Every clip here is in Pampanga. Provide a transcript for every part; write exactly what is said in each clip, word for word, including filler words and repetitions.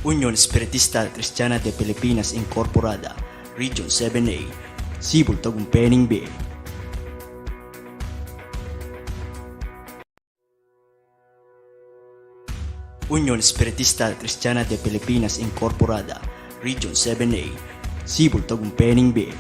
Union Espiritista Kristiana de Pilipinas Incorporada, Region seven A, Cebu, Tagumpay ning Bie. Union Espiritista Kristiana de Pilipinas Incorporada, Region seven A, Cebu, Tagumpay ning Bie.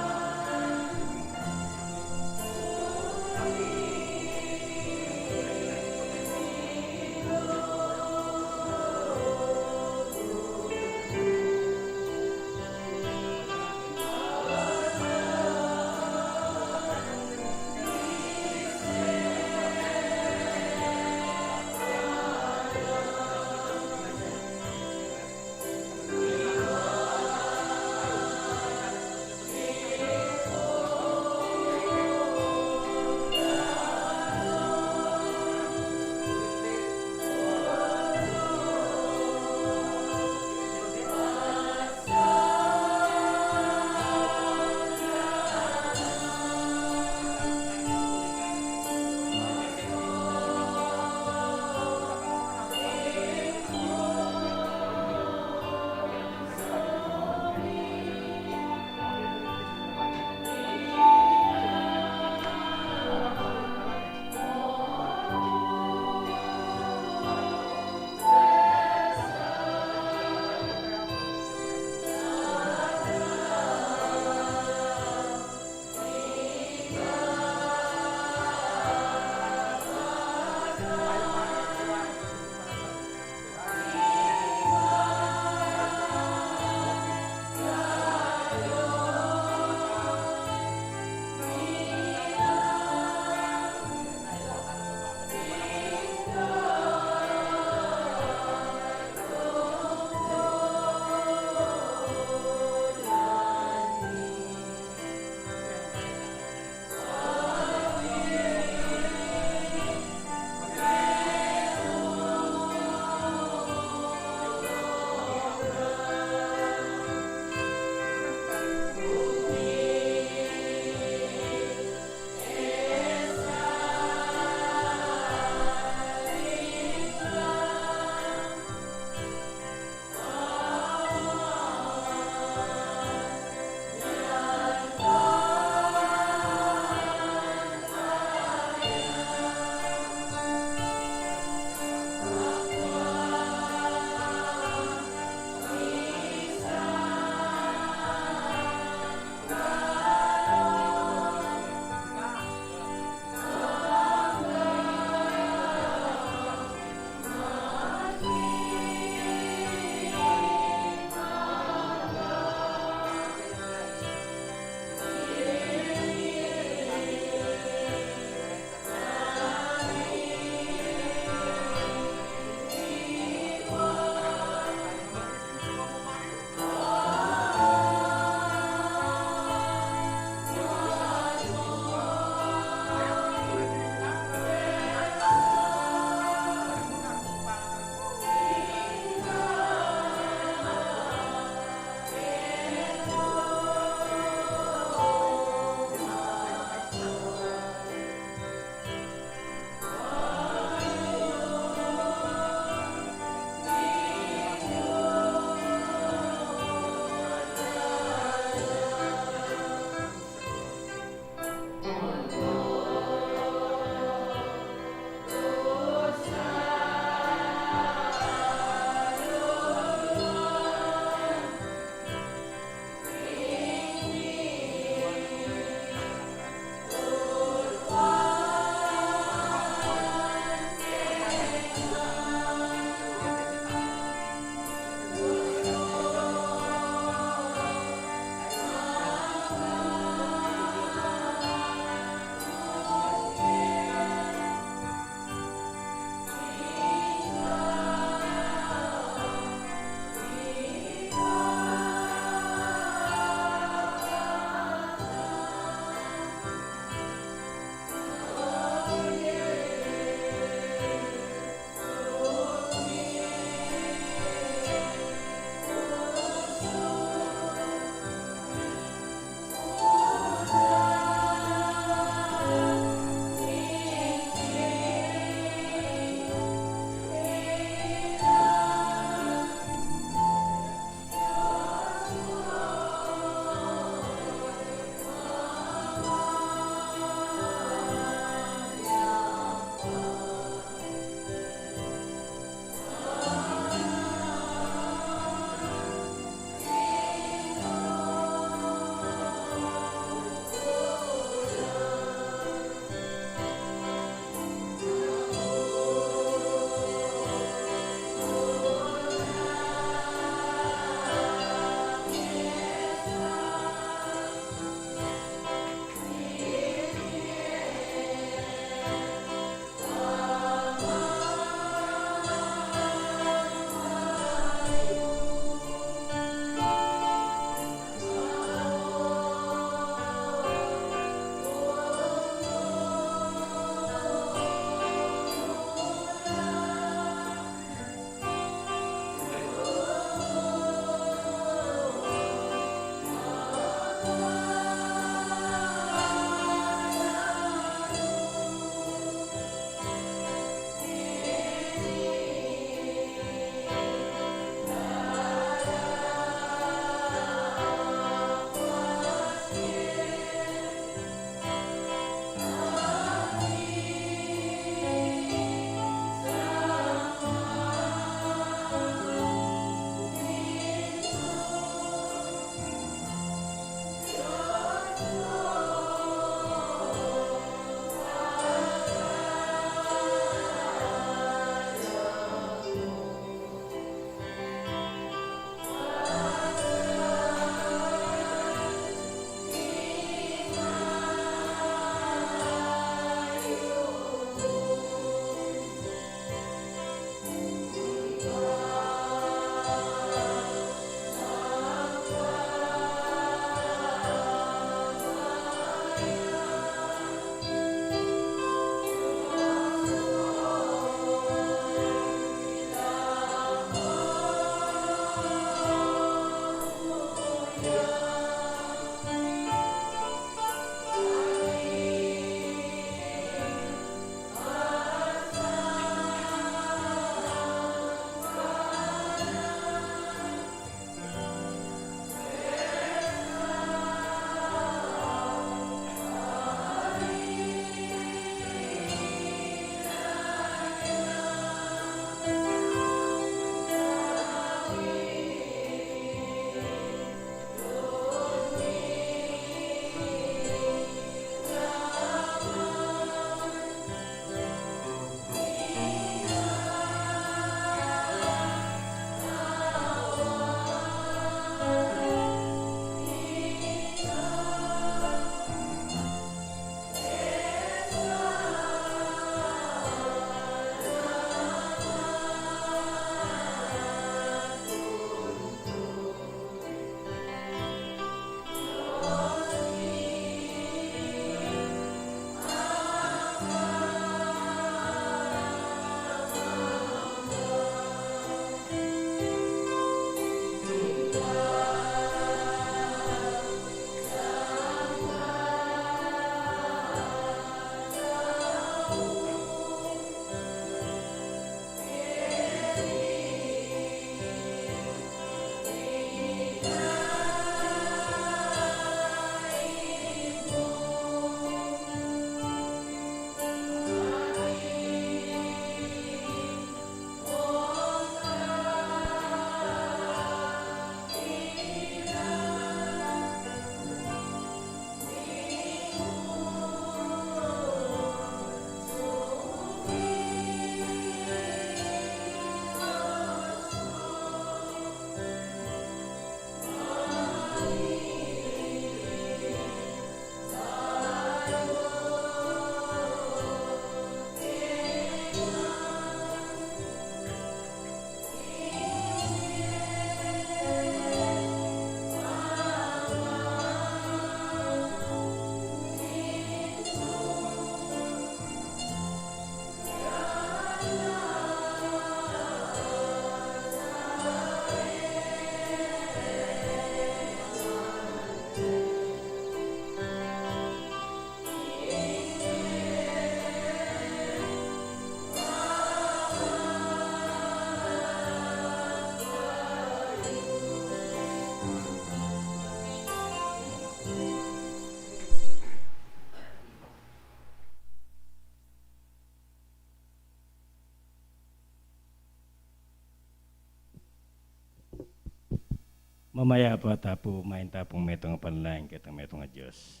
Mamayap a tapu, main tapung metung a panalangin ketang metung a Dios.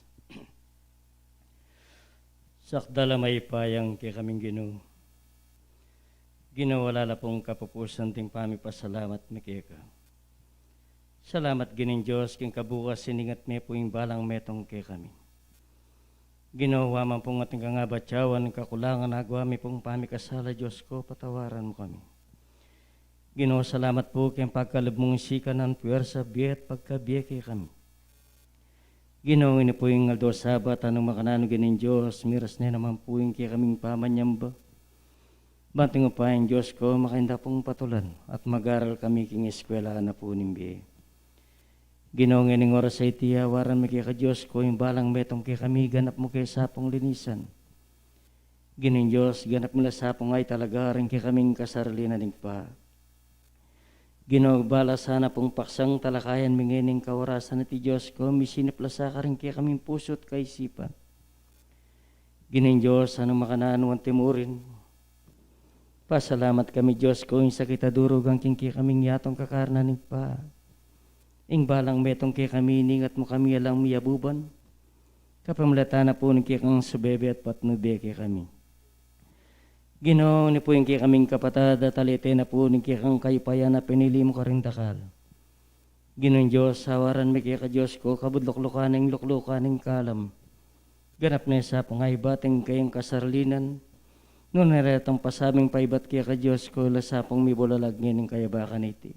Sakdal a mayupayang kekaming Ginu. Ginu, ala la pung kapupusan ding pamipasalamat mi keka. Salamat Ginung Dios, king kabukas iningat me pu ing balang metung kekami. Ginu, wa man pung atin kang abatyawan, kakulangan, agwa mi pung pamikasala, Dios ku, patawaran mu kami. Ginu, salamat pu king pagkalub mung sikanan, puwersa, bie at pagkabie kekami. Ginu, ngeni pu ing aldo Sabat, nung makananu Ginung Dios, miras ne naman pu ing kekaming pamanyamba. Banting upaya ing Dios ku, makainda pung patulan, at mag-aral kami king eskwela na pu ning bie. Ginu, ngening oras a iti, awaran mi keka Dios ku, ing balang metung kekami, ganap mu ke sa pung linisan. Ginung Dios, ganap mi la sa pung ay talaga ring kekaming kasarilinan ning pa. Ginu, bala sana pung paksang talakayan mi ngening kaorasan iti Dios ku, misinip la sa karing kekaming pusu at kaisipan. Ginung Dios, nung makananu anti murin, pasalamat kami Dios ku, ing sakit a durugan king kekaming yatung kakarnan ning pa. Ing balang metung kekami, iningat mu kami alang miyabuban. Kapamilatan na pu ning kekang subebe at patnube kekami. Ginu, ngeni pu ing kekaming kapatad, talete na pu ning kekang kayupayan a pinili mu karing dakal. Ginung Dios, awaran mi keka Dios ku, kabud luklukan ning luklukan ning kalam. Ganap ne sa pung ay bating kayang kasarilinan. Nune retang pasabing paibat keka Dios ku, la sa pung mibulalag ngening kayabakan iti.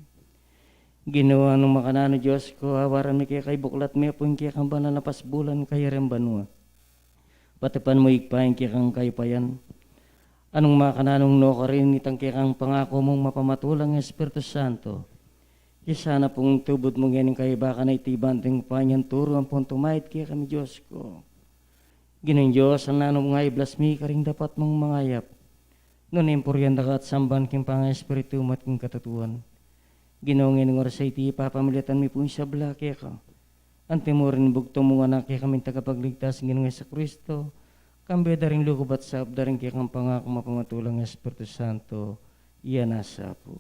Ginu, nung makananu Dios ku, awaran mi keka, ibuklat me pu ing kekang banal a pasbulan kaya reng banua. Patipan mu Ibpa ing kekang kayupayan. Nung makananu nukarin itang kekang pangaku mung mapamatulang Espiritu Santo. King sana pung tubud mu ngening kayabakan a iti, banting upaya nyang turu ampong tumaid kekami Dios ku. Ginung Dios, nanu mung iblas mi karing dapat mung mangayap. Nune purian da ka at samban king pangaespiritu mu at king katutuan. Ginu, ngening oras a iti, papamilatan mi pu ing sabla keka. Anti murin bugtung mung Anak, kekaming Tagapagligtas, Ginung Jesucristo, kambe da ring lugub at saup da ring kekang pangaku mapamatulang Espiritu Santo, iya na sa pu.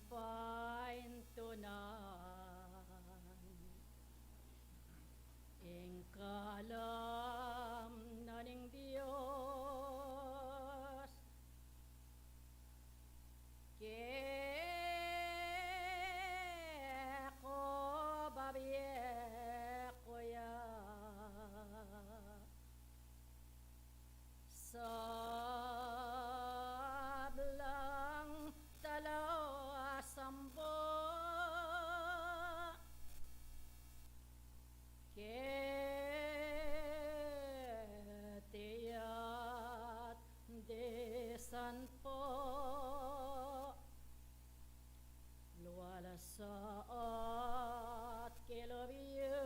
paintunan ing kalam na ning Dios. Keko babie ku ya. Sablang talasambo keti at disan po. Luala sa at kilub yu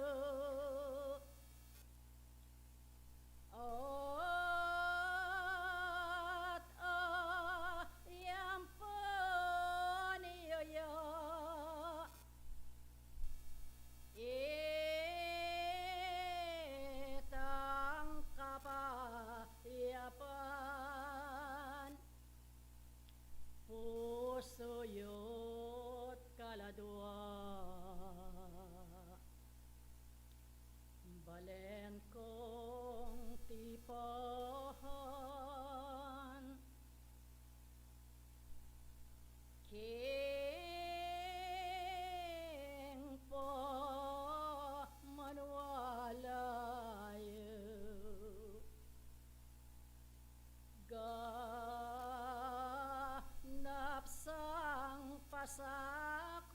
at ayampun yu ya itang kapayapan. Pusu yu't kaladua, balen kung tipahan king pamaniwala yu. Ganap sang pasakup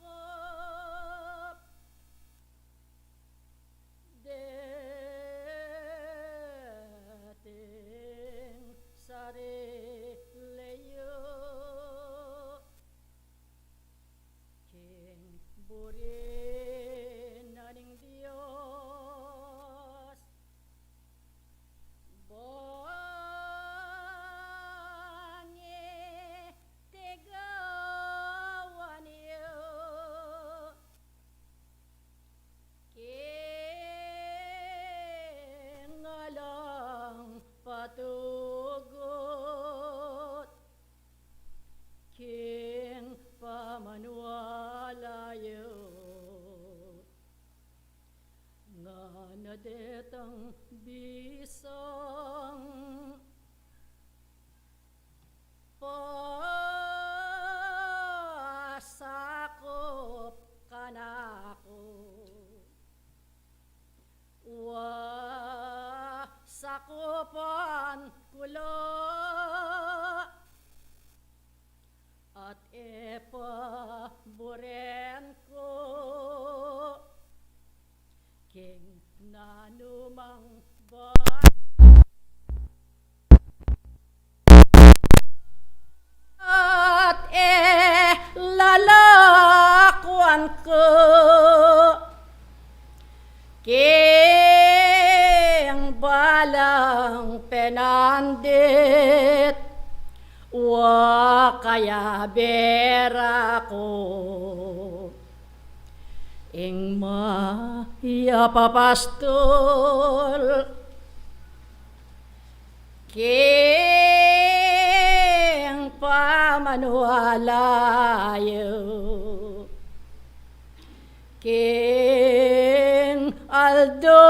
deting sarili yu king buri na ning Dios. Bang iti gawan yu king alang patugut king pamaniwala yu. Ngana detang bisang pasakup kanaku, wa sakupan ku la at e pa buren ku king nanumang ba at e lalakuan ku king balang penandit wa kayabera ku. Ing mayap a pastul king pamaniwala yu king aldo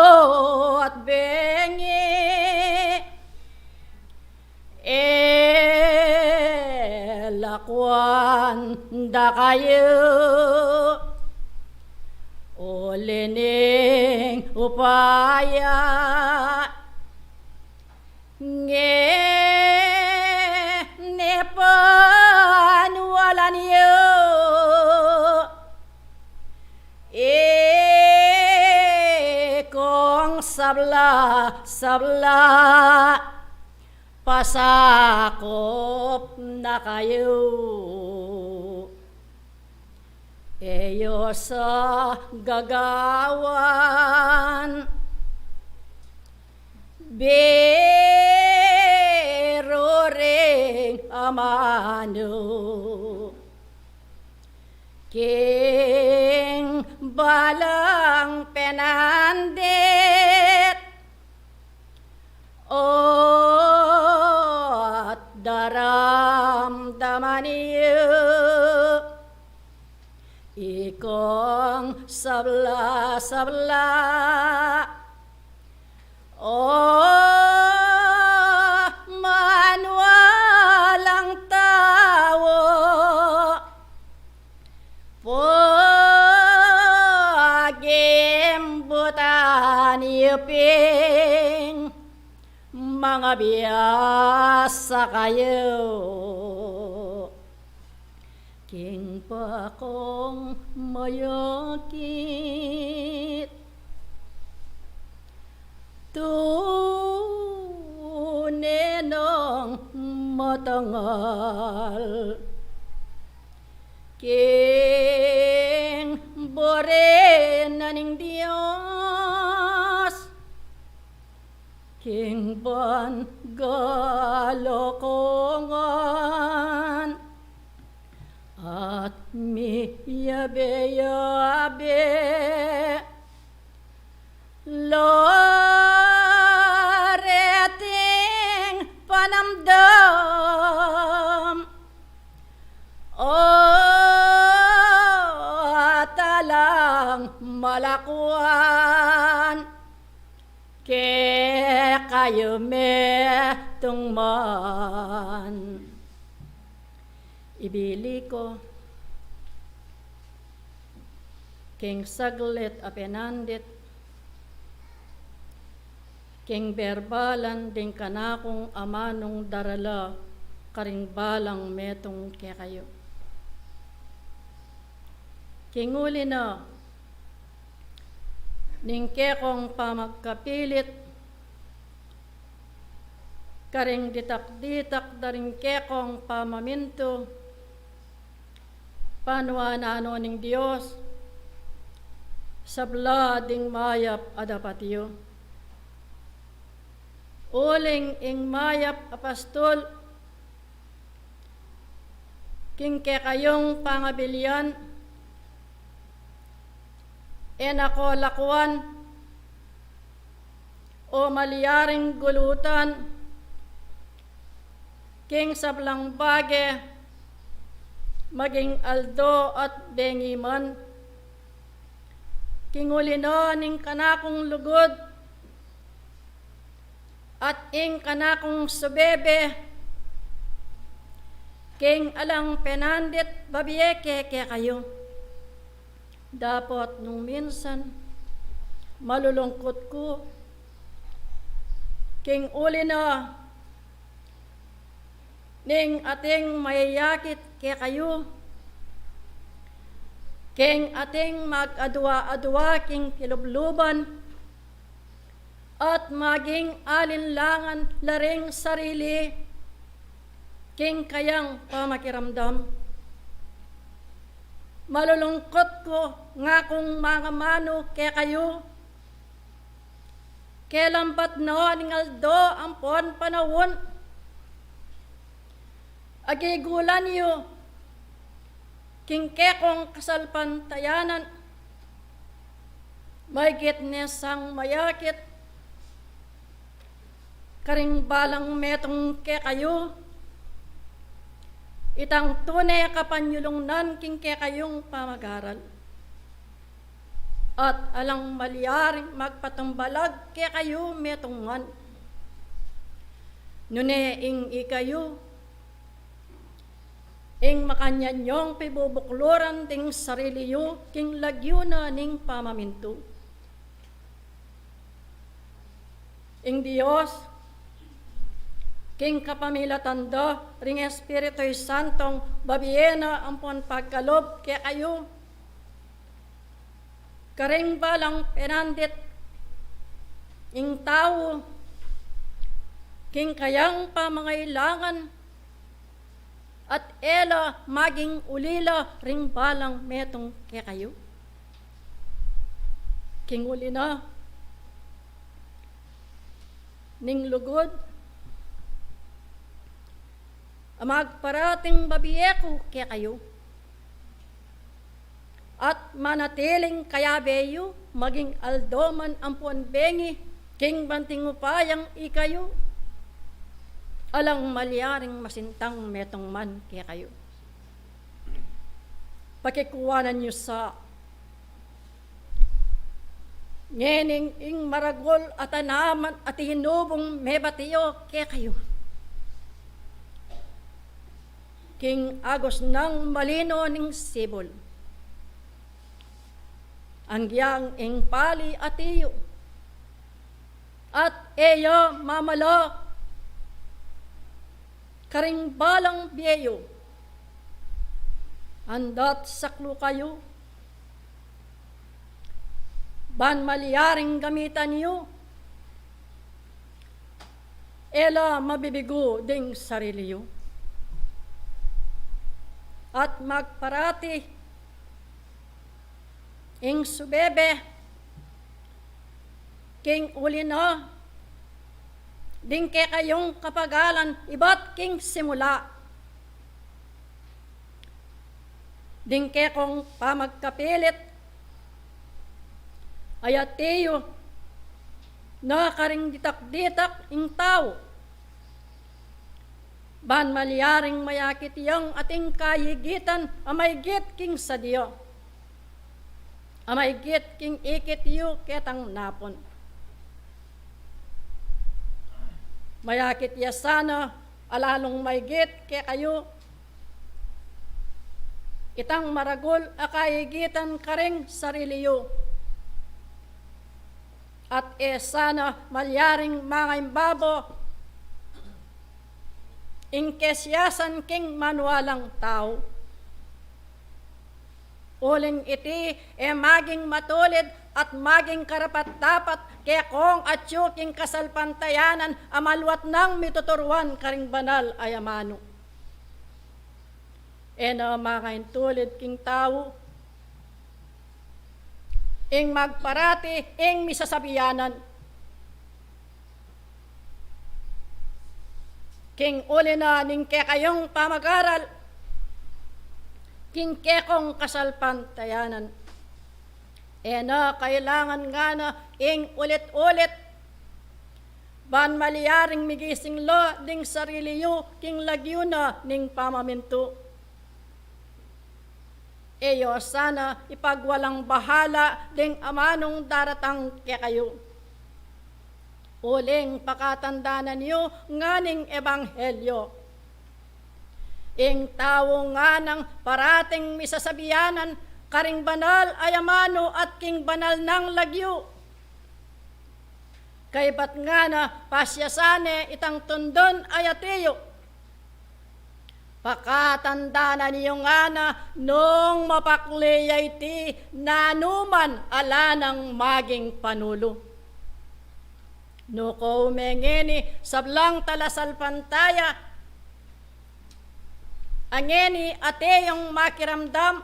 at bengi, e lakuan da kayu uli ning upaya ngeni paniwalan yu ikong sabla, sabla pasakup na kayu. E yu sa gagawan biru ring amanu king balang penandit. At daramdaman yu Ikong sabla-sabla, o manualang tau, pagimbutan yu pin mangabiasa kayu. King bakung mayakit, tune nang matangal king buri na ning Dios, king ban galokongan at miyabe-yabe. Loreti ing panamdam, o talang malakuan kekayu metung man. Ibili ku king saglit a penandit king berbalan ding kanakung amanung darala karing balang metung kekayu. King uli na ning kekong pamagkapilit karing ditak-ditak da ring kekong pamamintu, panuan nanu ning Dios, sabla ding mayap a dapat yu. Uling ing mayap a pastul king kekayung pangabilian, e na ko lakuan o malyaring gulutan king sablang bage, maging aldo at bengi man. King uli na ning kanakung lugud at ing kanakung subebe king alang penandit babie ke kekayu. Dapot nung minsan malulungkut ku king uli na ning ating mayayakit kekayu, king ating mag-adwa-adwa king kilubluban, at maging alinlangan la ring sarili king kayang pamakiramdam. Malulungkut ku nga kung mangamanu kekayu, kelambat na ning aldo ampon panaun, agigulan yu king kekong kasalpantayanan, maygit ne sang mayakit karing balang metung kekayu, itang tune kapanyulungnan king kekayung pamagaral. At alang malyaring magpatambalag kekayu metung man. Nune ing ikayu, ing makanyan yung pibubukluran ding sarili yu king lagyu na ning pamamintu. Ing Dios, king kapamilatan da ring Espiritu Santong babie na ampon pagkalub kekayu, karing balang penandit ing tau king kayang pamangailangan, at e la maging ulila ring balang metung kekayu. King uli na ning lugud a magparating babie ku kekayu, at manatiling kayabe yu, maging aldo man ampon bengi, king banting upayang ikayu, alang malyaring masintang metung man kekayu. Pakikuanan yu sa. Ngening ing maragul a tanaman a tinubung mebati yu kekayu, king agus nang malino ning sibul, anggiyang ing pali a tiyu, at e ya mamala karing balang bie yu, andat saklu kayu, ban malyaring gamitan yu, e la mabibigu ding sarili yu, at magparati ing subebe king uli na ding kekayung kapagalan ibat king simula. Ding kekong pamagkapilit, ayati yu na karing ditak-ditak ing tau, ban malyaring mayakit yang ating kayigitan a maygit king sadya, a maygit king ikit yu ketang napun. Mayakit ya sana a lalung maygit kekayu itang maragul a kayigitan karing sarili yu, at e sana malyaring mangaimbabaw ing kesiyasan king manualang tau. Uling iti e maging matulid at maging karapat-dapat kekong atyu king kasalpantayanan a maluat nang mituturuan karing banal a amanu. E na mangaintulid king tau ing magparati ing misasabianan king uli na ning kekayung pamagaral king kekong kasalpantayanan. E na kailangan ngana ing ulit-ulit ban malyaring migising la ding sarili yu king lagyu na ning pamamintu. E yu sana ipagwalang bahala ding amanung daratang kekayu. Uling pakatandanan yu ngan ing ebanghelyo. Ing tau nganang parating misasabianan karing banal a amanu at king banal nang lagyu, kaybat ngana pasiasan ne itang tundun a ayati yu. Pakatandanan yu ngana nung mapakli ya iti nanuman a ala nang maging panulu. Nuku me ngeni sablang talasalpantaya a ngeni ate yung makiramdam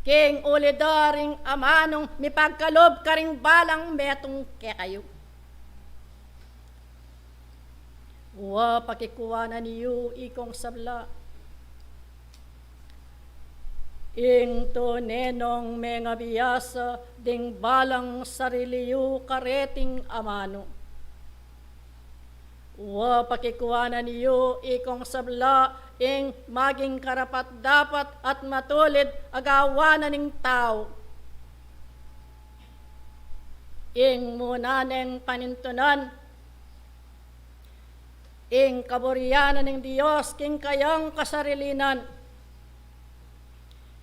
king uli da ring amanung mipagkalub karing balang metung kekayu. Wa pakikuanan yu ikong sabla. Ing tune nong mengabiasa ding balang sarili yu kareting amanu. Wa pakikuanan yu ikong sabla ing maging karapat-dapat at matulid a gawan na ning tau. Ing muna neng panintunan ing kaburian na ning Dios king kayang kasarilinan.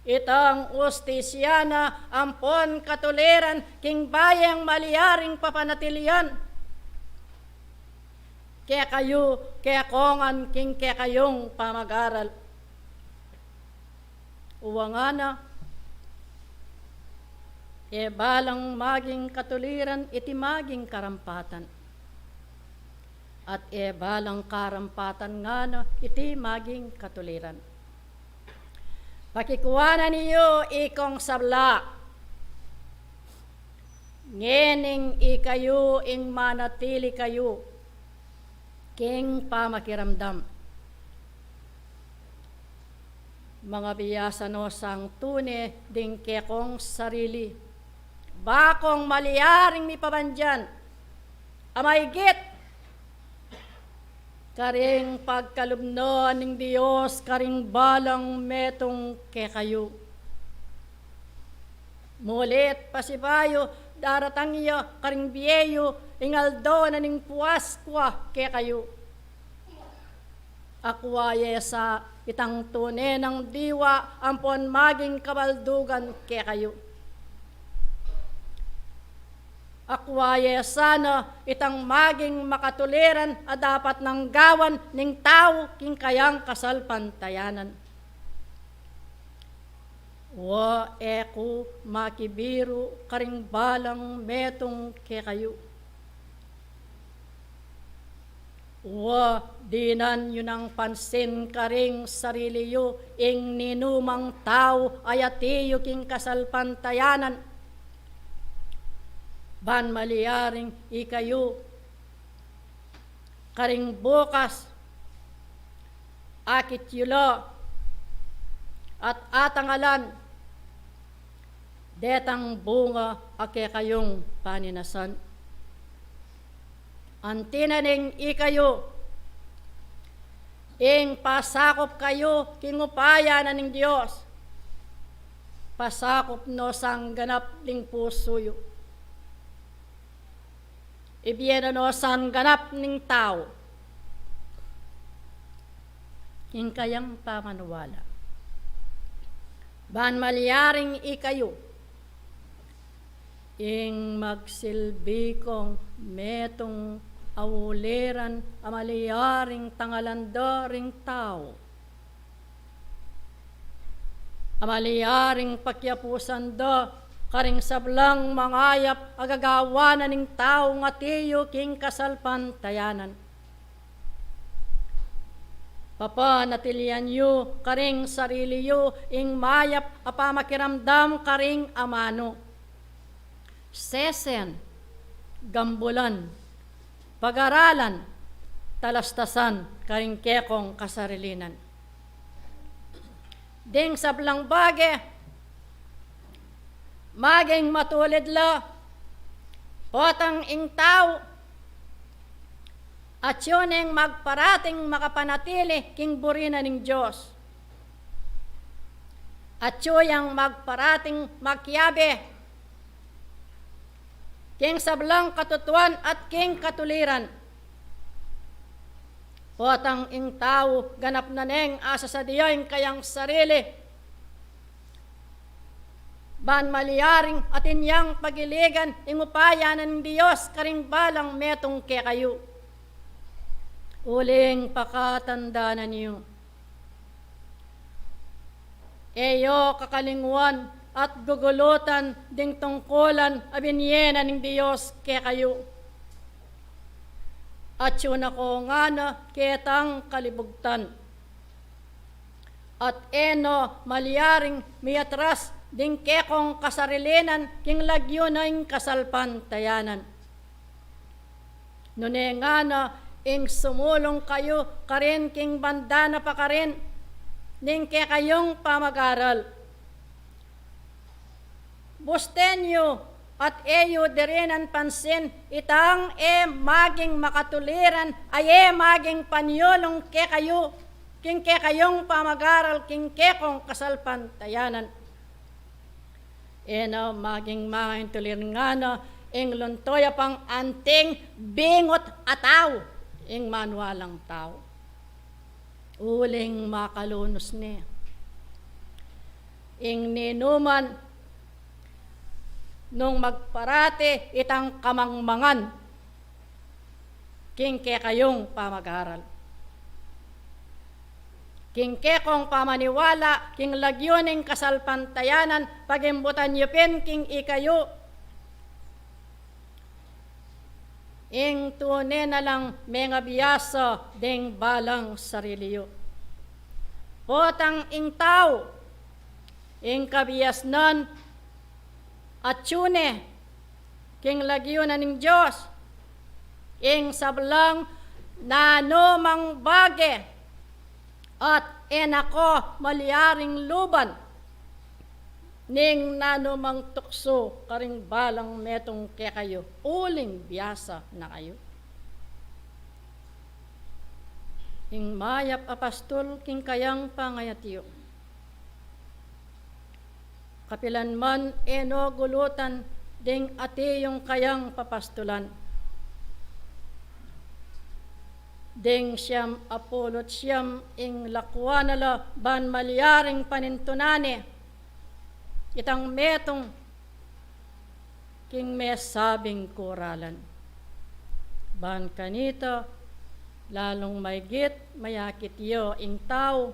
Itang ustisya na ampon katuliran king bayeng malyaring papanatilian kekayu, kekong ngan king kekayung pamagaral. Wa ngana, e balang maging katuliran iti maging karampatan, at e balang karampatan ngana iti maging katuliran. Pakikuanan yu ikong sabla. Ngening ikayu ing manatili kayu king pamakiramdam. Mangabiasa no sang tune ding kekong sarili. Bakong malyaring mipabandian a maygit Karing pagkalub na ning Dios karing balang metung kekayu. Mulit pasibayu, daratang ya karing bie yu ing aldo na ning Paskua kekayu. Akua ye sa itang tune nang diwa ampon maging kabaldugan kekayu. Akua ye sana itang maging makatuliran a dapat nang gawan ning tau king kayang kasalpantayanan. Wa e ku makibiru karing balang metung kekayu. Wa dinan yu nang pansin karing sarili yu ing ninumang tau a yati yu king kasalpantayanan. Ban malyaring ikayu karing bukas, akit yu la at atangalan detang bunga a kekayung paninasan. Anti na ning ikayu, ing pasakup kayu king upaya na ning Dios, pasakup no sang ganap ning pusu yu. Ibie na no sang ganap ning tau ing kayang pamaniwala. Ban malyaring ikayu ing magsilbi kung metung a uliran a malyaring tangalan da ring tau, a malyaring pakiapusan da karing sablang mangayap a gagawan na ning tau a atiyu king kasalpantayanan. Papanatilian yu karing sarili yu ing mayap a pamakiramdam karing amanu, sesen, gambulan, pagaralan, talastasan karing kekong kasarilinan. Ding sablang bage, maging matulid la, potang ing tau atyu neng magparating makapanatili king buri na ning Dios. Atyu yang magparating makiabe king sablang katutuan at king katuliran. Potang ing tau ganap na neng asasadia ing kayang sarili, ban malyaring atin yang pagiligan ing upaya na ning Dios karing balang metung kekayu. Uling pakatandanan yu, e yu kakalingwan at gugulutan ding tungkulan a binie na ning Dios kekayu. Atyu na ko ngana ketang kalibugtan, at e no malyaring miatras ding kekong kasarilinan king lagyu na ning kasalpantayanan. Nune ngana ing sumulung kayu karin king banda na pakarin ning kekayung pamagaral, busten yu at e yu dirinan pansin itang e maging makatuliran a e maging panyulung kekayu king kekayung pamagaral king kekong kasalpantayanan. E na maging mangaintulir ngana ing lunto ya pang anting bingut a tau, ing manualang tau. Uling makalunus ne ing ninuman nung magparati itang kamangmangan king kekayung pamagaral, king kekong pamaniwala king lagyu ning kasalpantayanan. Pagimbutan yu pin king ikayu ing tune na lang mengabiasa ding balang sarili yu. Potang ing tau, ing kabiasnan atyu ne king lagyu na ning Dios ing sablang nanumang bage, at e na ko malyaring luban ning nanumang tuksu karing balang metung kekayu, uling biasa na kayu. Ing mayap a pastul king kayang pangayat yu. Kapilan man e no gulutan ding ati yung kayang papastulan. Ding siyam a pulu't siyam ing lakwan na la ban malyaring panintunan ne itang metung king mesabing kuralan. Ban kanita, lalung maygit mayakit ya ing tau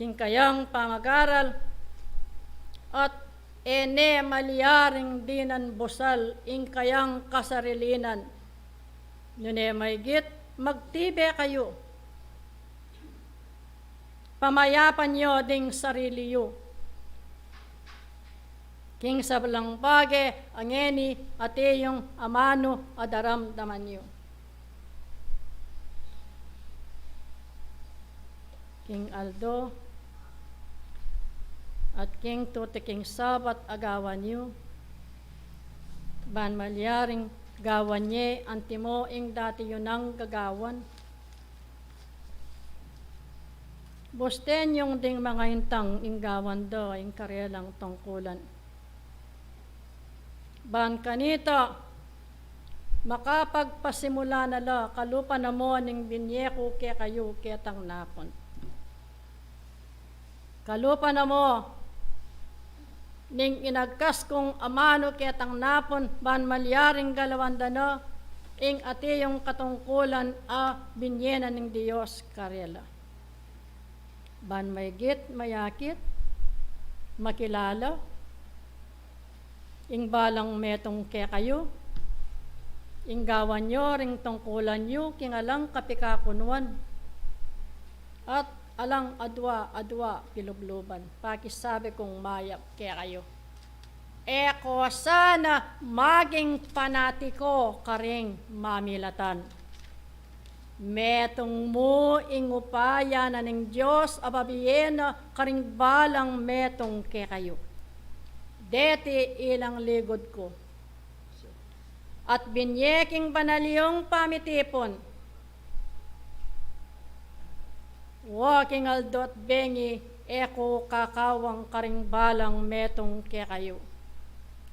king kayang pamagaral, at e ne malyaring dinan busal ing kayang kasarilinan. Nune maygit, magtibe kayu. Pamayapan yu ding sarili yu. King sablang bage, a ngeni, ati yung amanu a daramdaman yu. King aldo at king tutuking Sabat a gawan yu, ban malyaring gawan ye antimo ing dati yu nang gagawan. Busten yung ding mangaintang ing gawan da ing karelang tungkulan. Ban kanita, makapagpasimula na la kalupa na mo ning binye ku kekayu ketang napun. Kalupa na mo ning inagkas kung amanu ketang napun, ban malyaring galawan da na ing ati yung katungkulan a binye na ning Dios karela. Ban maygit mayakit makilala ing balang metung kekayu, ing gawan yu ring tungkulan yu king alang kapikakunuan at alang adwa-adwa pilubluban. Pakisabi kung mayap kekayu. E ko sana maging panatiko karing mamilatan. Metung mu ing upaya na ning Dios a babie na karing balang metung kekayu. Deti ilang ligud ku. At binye king banal yung pamitipun. Wa king aldo't bengi, e ku kakawang karing balang metung kekayu.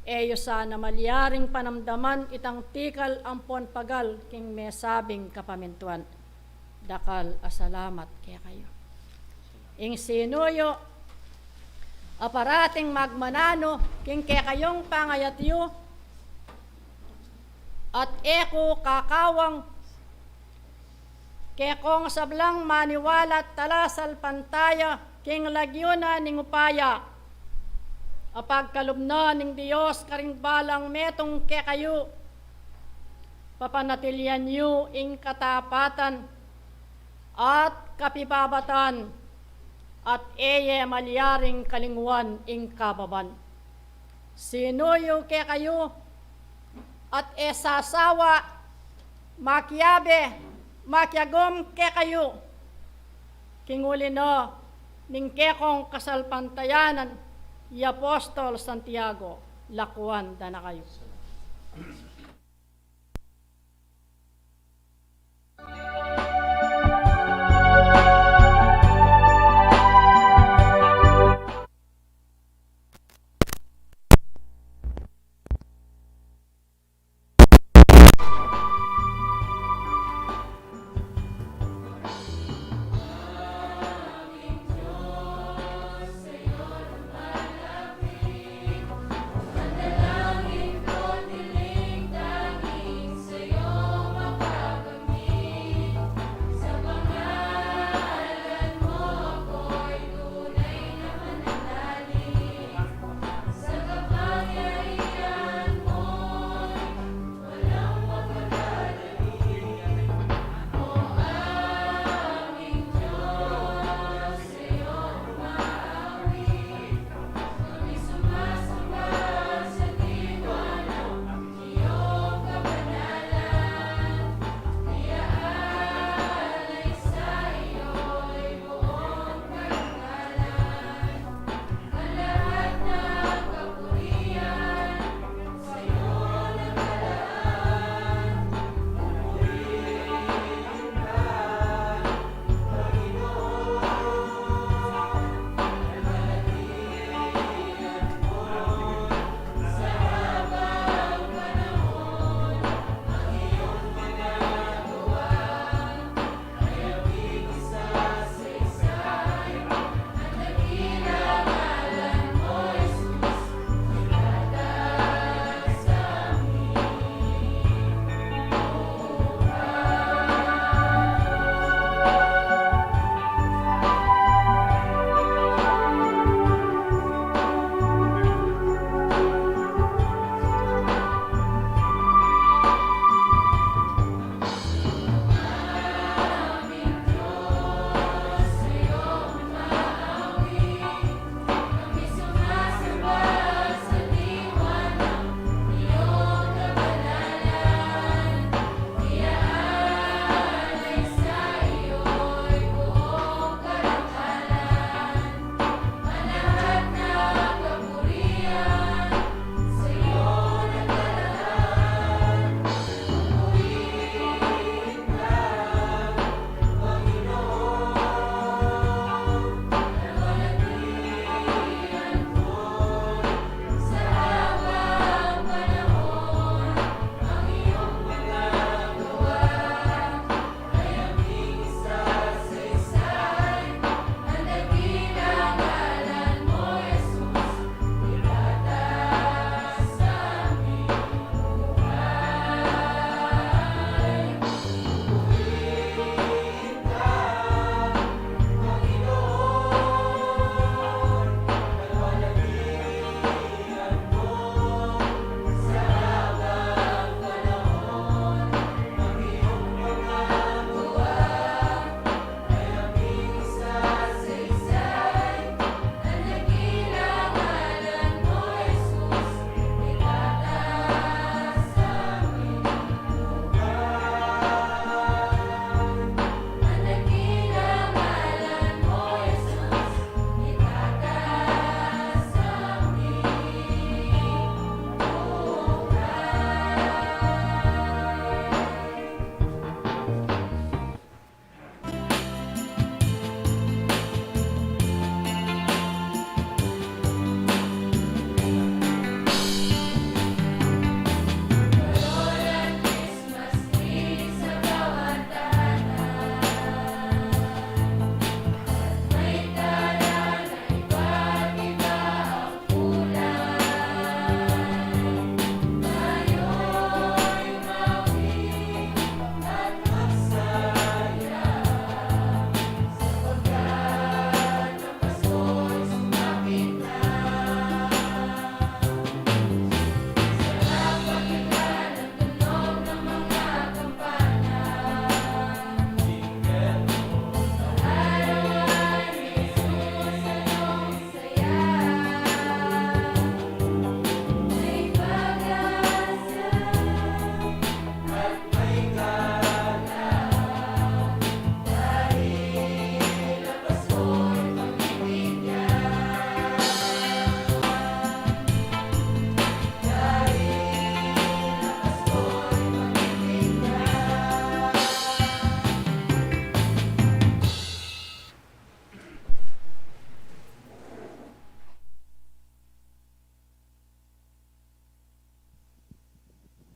E yu sana malyaring panamdaman itang tikal ampon pagal king mesabing kapamintuan. Dakal a salamat kekayu. Ing sinuyu a parating magmananu king kekayung pangayat yu, at e ku kakawang kekong sablang maniwala at talasalpantaya king lagyu na ning upaya a pagkalub na ning Dios karing balang metung kekayu. Papanatilian yu ing katapatan at kapibabatan, at e ye malyaring kalinguan ing kababan. Sinuyu kekayu at e sasawa makiabe, makiagum kekayu. King uli na ning kekong kasalpantayanan, i Apostol Santiago, lakuan da na kayu.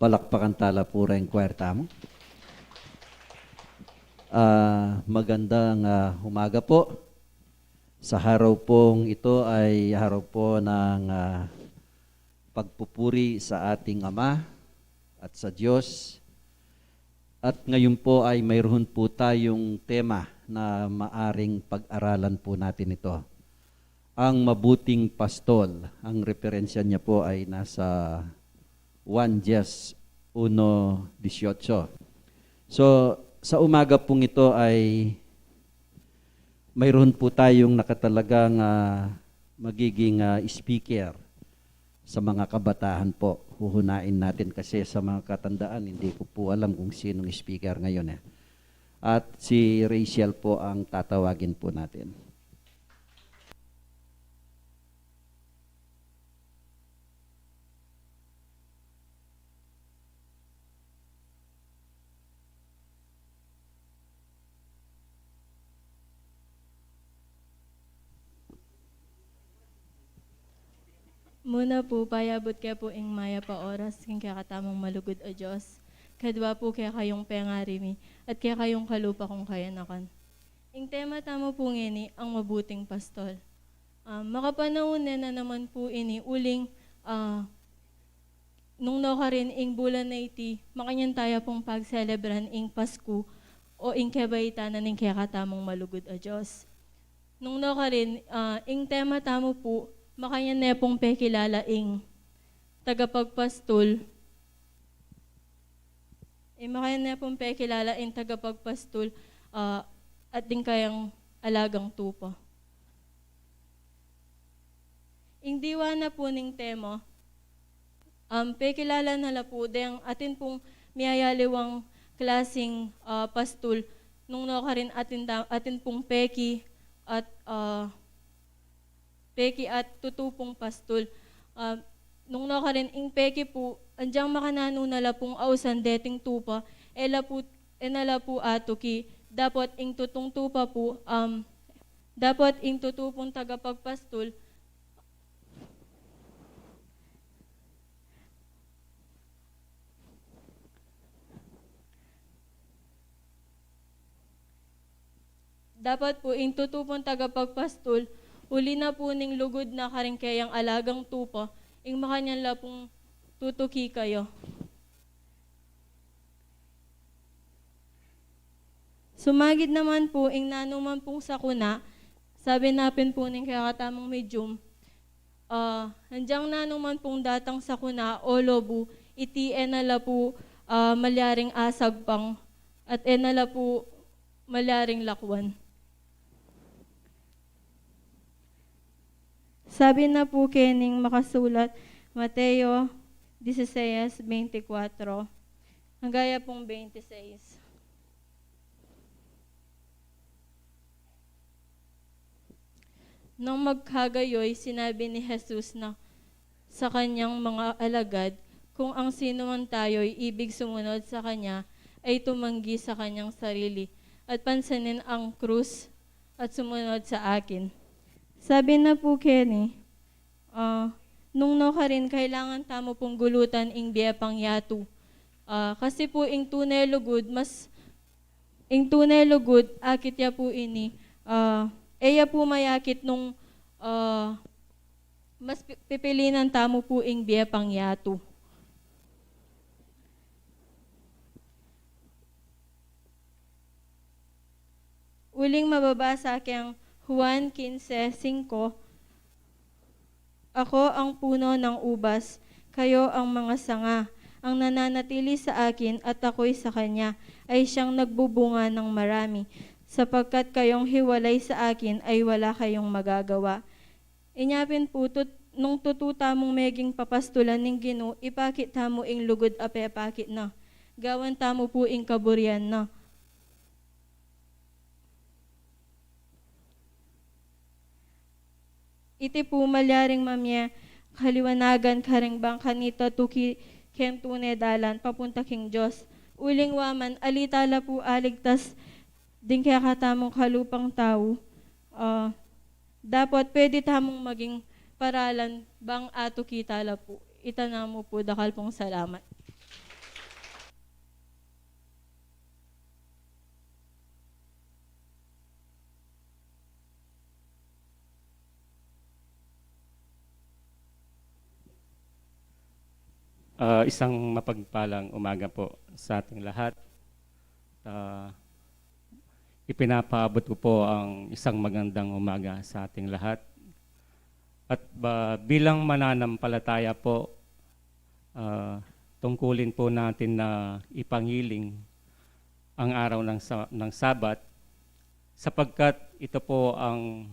Palakpakan tala pu reng choir tamu. Ah, magandang, ah, umaga po. Sa araw pong ito ay araw po ng, ah, pagpupuri sa ating Ama at sa Diyos. At ngayon po ay mayroon po tayong tema na maaring pag-aralan po natin ito. Ang mabuting pastol. Ang referensya niya po ay nasa Juan diez, uno dieciocho. So, sa umaga pong ito ay mayroon po tayong nakatalagang, ah, magiging, ah, speaker sa mga kabataan po. Huhunain natin kasi sa mga katandaan, hindi ko po alam kung sinong speaker ngayon eh. At si Rachel po ang tatawagin po natin. Muna pu, payabut ke pu ing mayap a oras king kekatamung malugud a Dios, kadwa pu kekayung pengari mi, at kekayung kalupa kung kayanakan. Ing tema tamu pu ngeni, ang mabuting pastol. Ah, makapanaun ne na naman pu ini uling, ah, nung nukarin ing bulan a iti, makanyan taya pung pagselebran ing Pasku o ing kebaitanan ning kekatamung malugud a Dios. Nung nukarin, ah, ing tema tamu pu, makanyan ne pung pekilala ing tagapagpastul, ing makanyan ne pung pekilala ing tagapagpastul, ah, at ding kayang alagang tupa. Ing diwa na pu ning tema, um, pekilala na la pu deng atin pung miyayaliwang klasing, ah, pastul, nung nukarin atin da-, atin pung peki at, ah, peki at tutu pung pastul. Ah, nung nukarin ing peki pu, anyang makananu na la pung ausan deting tupa, e la pu, e na la pu atuki, dapot ing tutung tupa pu, um, dapot ing tutu pung tagapagpastul, dapot pu ing tutu pung tagapagpastul, uli na pu ning lugud na karing keyang alagang tupa, ing makanyan la pung tutuki kaya. Sumagid naman pu ing nanuman pung sakuna, sabi na pin pu ning kekatamung medium, ah, anyang nanuman pung datang sakuna o lobu, iti e na la pu, ah, malyaring asagpang, at e na la pu malyaring lakwan. Sabi na pu kening makasulat, Mateo dieciséis veinticuatro, angga ya pung veintiséis. Nang magkagayoy, sinabi ni Jesus na sa kanyang mga alagad, "Kung ang sinuman tayo'y ibig sumunod sa kanya, ay tumanggi sa kanyang sarili, at pansanin ang krus, at sumunod sa akin." Sabi na pu keni, ah, nung nukarin kailangan tamu pung gulutan ing bie pang yatu. Ah, kasi pu ing tune lugud, mas, ing tune lugud, akit ya pu ini, ah, e ya pu mayakit nung, ah, mas pi-, pipilinan tamu pu ing bie pang yatu. Uling mababasa keng Juan quince cinco, "Ako ang puno ng ubas, kayo ang mga sanga. Ang nananatili sa akin at ako'y sa kanya, ay siyang nagbubunga ng marami, sapagkat kayong hiwalay sa akin ay wala kayong magagawa." Inya pin pu, tut-, nung tutu tamung meging papastulan ning Ginu, ipakit tamu ing lugud a pepakit na. Gawan tamu pu ing kaburian na. Iti pu malyaring mamie kaliwanagan karing bang kanita tuki keng tune dalan papunta king Dios. Uling wa man, ali tala pu aligtas ding kekatamung kalupang tau, ah, dapot pwede tamung maging paralan bang atuki tala pu. Ita namu pu, dakal pung salamat. Ah, isang mapagpalang umaga po sa ating lahat. Ah, ipinapaabot ko po ang isang magandang umaga sa ating lahat. At ba, bilang mananampalataya po, ah, tungkulin po natin na ipangiling ang araw ng sa-, ng Sabat, sapagkat ito po ang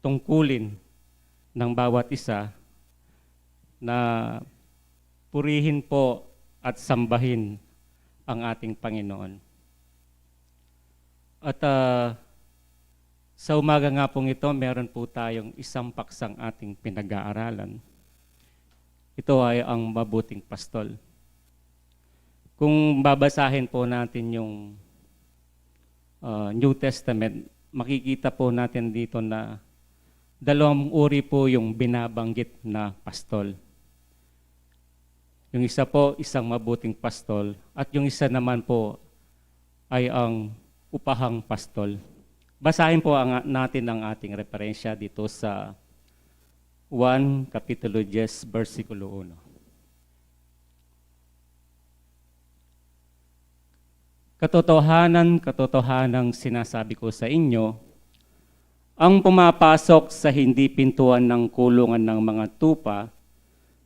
tungkulin ng bawat isa na purihin po at sambahin ang ating Panginoon. At, ah, sa umaga nga pong ito, meron po tayong isang paksang ating pinag-aaralan. Ito ay ang mabuting pastol. Kung babasahin po natin yung, ah, New Testament, makikita po natin dito na dalawang uri po yung binabanggit na pastol. Yung isa po, isang mabuting pastol, at yung isa naman po ay ang upahang pastol. Basahin po ang, natin ang ating referensya dito sa Juan Kapitulo diyes, bersikulo uno. Katotohanan, katotohanang sinasabi ko sa inyo, ang pumapasok sa hindi pintuan ng kulungan ng mga tupa,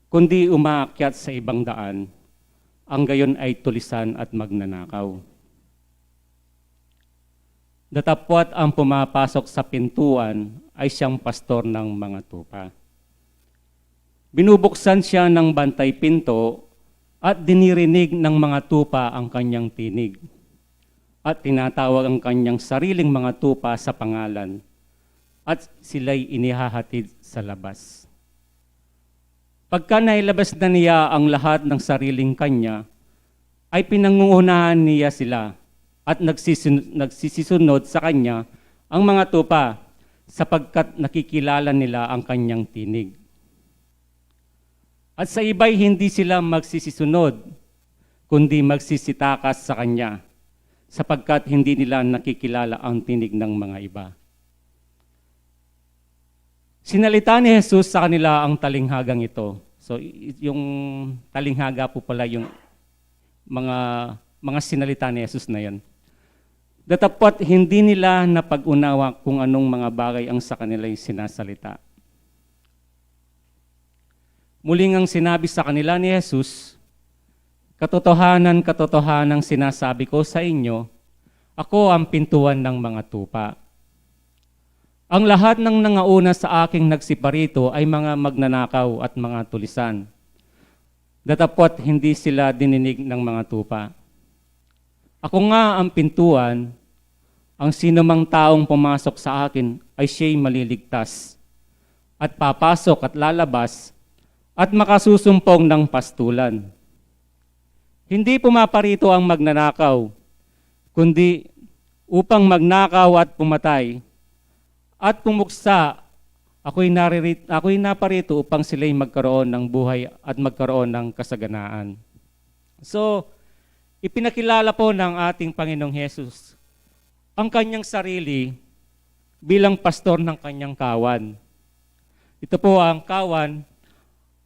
kundi umaakyat sa ibang daan, ang gayon ay tulisan at magnanakaw. Datapwat ang pumapasok sa pintuan ay siyang pastor ng mga tupa. Binubuksan siya ng bantay pinto at dinirinig ng mga tupa ang kanyang tinig. At tinatawag ang kanyang sariling mga tupa sa pangalan at sila'y inihahatid sa labas. Pagka nailabas na niya ang lahat ng sariling kanya, ay pinangungunahan niya sila at nagsisun-, nagsisisunod sa kanya ang mga tupa, sapagkat nakikilala nila ang kanyang tinig. At sa iba'y hindi sila magsisisunod, kundi magsisitakas sa kanya, sapagkat hindi nila nakikilala ang tinig ng mga iba. Sinalita ni Jesus sa kanila ang talinghagang ito. So, y-, yung talinghaga po pala yung mga, mga sinalita ni Jesus na yan. Datapwat hindi nila napag-unawa kung anong mga bagay ang sa kanila'y sinasalita. Muli ngang sinabi sa kanila ni Jesus, "Katotohanan, katotohanan sinasabi ko sa inyo, ako ang pintuan ng mga tupa. Ang lahat ng nangauna sa aking nagsiparito ay mga magnanakaw at mga tulisan. Datapwat hindi sila dininig ng mga tupa. Ako nga ang pintuan, ang sinumang taong pumasok sa akin ay siya'y maliligtas, at papasok at lalabas, at makasusumpong ng pastulan. Hindi pumaparito ang magnanakaw, kundi upang magnakaw at pumatay, at pumuksa. Ako'y nariri-, ako'y naparito upang sila'y magkaroon ng buhay at magkaroon ng kasaganaan." So, ipinakilala po ng ating Panginoong Hesus ang kanyang sarili bilang pastor ng kanyang kawan. Ito po ang kawan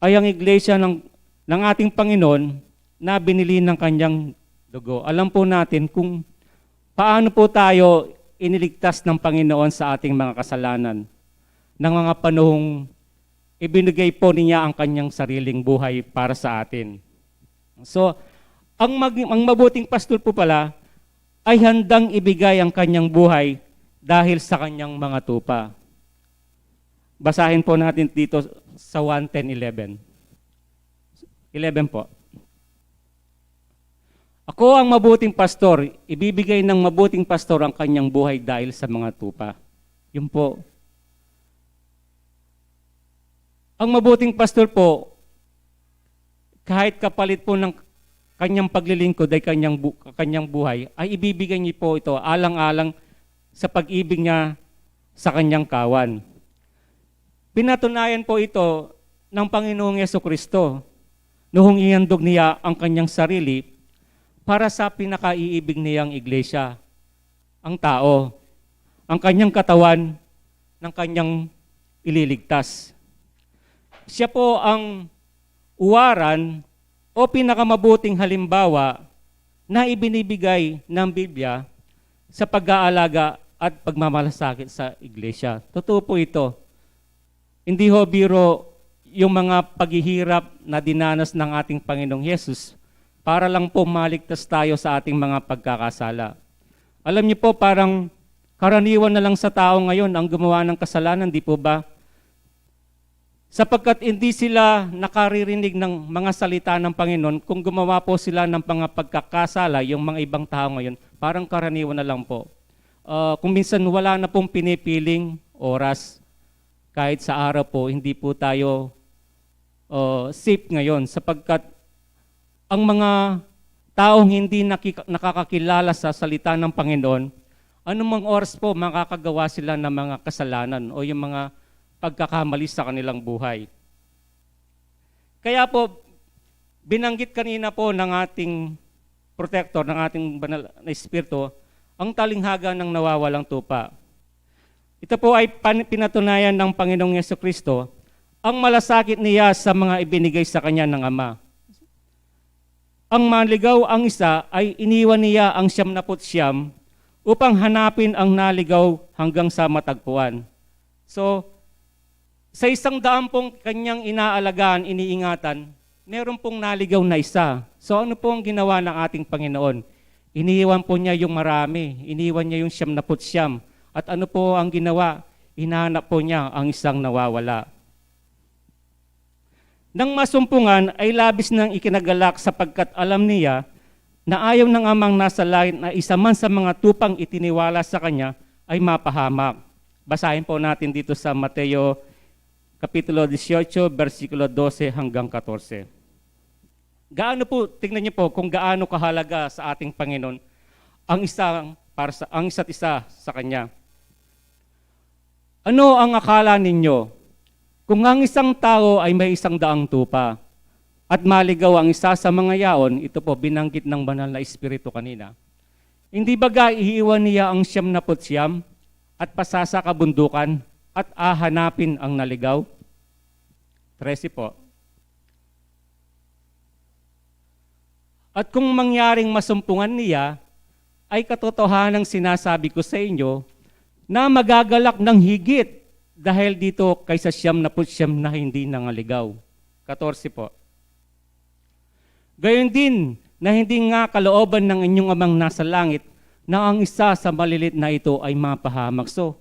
ay ang iglesia ng, ng ating Panginoon na binili ng kanyang dugo. Alam po natin kung paano po tayo iniligtas ng Panginoon sa ating mga kasalanan, ng mga panahong ibinigay po niya ang kanyang sariling buhay para sa atin. So, ang mag-, ang mabuting pastor po pala ay handang ibigay ang kanyang buhay dahil sa kanyang mga tupa. Basahin po natin dito sa Juan ten eleven. Eleven po. "Ako ang mabuting pastor, ibibigay ng mabuting pastor ang kanyang buhay dahil sa mga tupa." Yun po. Ang mabuting pastor po, kahit kapalit po ng kanyang paglilingkod ay kanyang bu-, kanyang buhay, ay ibibigay niya po ito alang-alang sa pag-ibig niya sa kanyang kawan. Pinatunayan po ito ng Panginoong Yesu Kristo noong ihandog niya ang kanyang sarili para sa pinakaiibig niyang iglesia, ang tao, ang kanyang katawan ng kanyang ililigtas. Siya po ang uwaran o pinakamabuting halimbawa na ibinibigay ng Biblia sa pag-aalaga at pagmamalasakit sa iglesia. Totoo po ito. Hindi ho biro yung mga paghihirap na dinanas ng ating Panginoong Yesus para lang po maligtas tayo sa ating mga pagkakasala. Alam niyo po, parang karaniwan na lang sa tao ngayon ang gumawa ng kasalanan, di po ba? Sapagkat hindi sila nakaririnig ng mga salita ng Panginoon, kung gumawa po sila ng mga pagkakasala, yung mga ibang tao ngayon, parang karaniwan na lang po. Ah, kung minsan wala na pong pinipiling oras, kahit sa araw po, hindi po tayo, ah, safe ngayon sapagkat ang mga taong hindi nakika-, nakakakilala sa salita ng Panginoon, anumang oras po makakagawa sila ng mga kasalanan o yung mga pagkakamali sa kanilang buhay. Kaya po, binanggit kanina po ng ating protector, ng ating banal na espiritu, ang talinghaga ng nawawalang tupa. Ito po ay pan-, pinatunayan ng Panginoong Yesu Kristo, ang malasakit niya sa mga ibinigay sa kanya ng Ama. Ang manligaw ang isa ay iniwan niya ang siyam na put siyam upang hanapin ang naligaw hanggang sa matagpuan. So, sa isang daan pong kanyang inaalagaan, iniingatan, meron pong naligaw na isa. So, ano po ang ginawa ng ating Panginoon? Iniwan po niya yung marami. Iniwan niya yung siyam na put siyam. At ano po ang ginawa? Hinanap po niya ang isang nawawala. Nang masumpungan ay labis nang ikinagalak sapagkat alam niya na ayaw ng Amang nasa langit na isa man sa mga tupang itiniwala sa kanya ay mapahamak. Basahin po natin dito sa Mateo Kapitulo dieciocho, bersikulo doce hanggang katorse. Gaano po, tingnan niyo po kung gaano kahalaga sa ating Panginoon ang isang para sa, ang isa't isa sa kanya. Ano ang akala ninyo? Kung ang isang tao ay may isang daang tupa, at maligaw ang isa sa mga yaon, ito po, binanggit ng Banal na Espiritu kanina, hindi baga iiwan niya ang siyam na put siyam at pasasa kabundukan at ahanapin ang naligaw? Trese po. At kung mangyaring masumpungan niya, ay katotohanang sinasabi ko sa inyo, na magagalak ng higit dahil dito kaysa siyam na put siyam na hindi nangaligaw. Katorse po. Gayon din, na hindi nga kalooban ng inyong Amang nasa langit na ang isa sa malilit na ito ay mapahamak. So,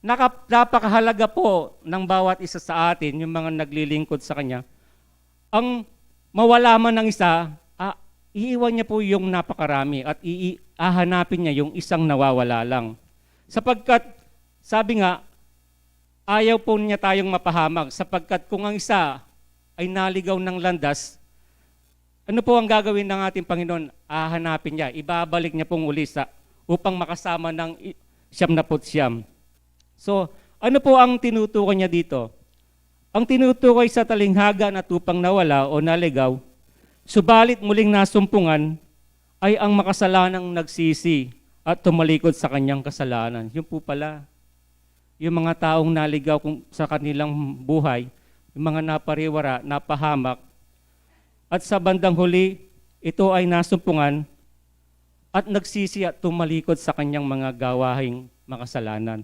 naka-, napakahalaga po ng bawat isa sa atin, yung mga naglilingkod sa Kanya. Ang mawala man ang isa, ah, iiwan niya po yung napakarami at ii-, hahanapin niya yung isang nawawala lang. Sapagkat, sabi nga, ayaw po niya tayong mapahamak, sapagkat kung ang isa ay naligaw ng landas, ano po ang gagawin ng ating Panginoon? Hahanapin niya, ibabalik niya pong uli sa, upang makasama ng i-, siyam na put siyam. So, ano po ang tinutukoy niya dito? Ang tinutukoy sa talinghaga na tupang nawala o naligaw, subalit muling nasumpungan, ay ang makasalanang nagsisi at tumalikod sa kanyang kasalanan. Yun po pala. Yung mga taong naligaw kung, sa kanilang buhay, yung mga napariwara, napahamak, at sa bandang huli, ito ay nasumpungan at nagsisi at tumalikod sa kanyang mga gawahing makasalanan.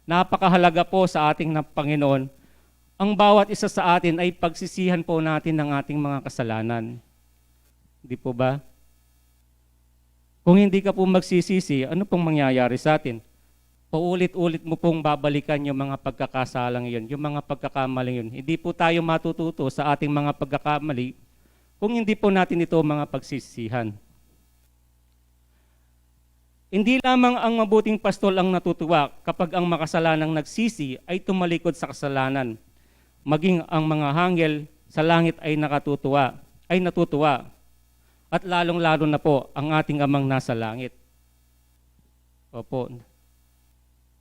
Napakahalaga po sa ating na Panginoon, ang bawat isa sa atin ay pagsisihan po natin ang ating mga kasalanan. Di po ba? Kung hindi ka po magsisisi, ano pong mangyayari sa atin? Paulit-ulit mo pong babalikan yung mga pagkakasalang yun, yung mga pagkakamaling yun. Hindi po tayo matututo sa ating mga pagkakamali kung hindi po natin ito mga pagsisihan. Hindi lamang ang mabuting pastol ang natutuwa kapag ang makasalanang nagsisi ay tumalikod sa kasalanan. Maging ang mga anghel sa langit ay nakatutuwa, ay natutuwa. At lalong-lalo na po ang ating Amang nasa langit. Opo.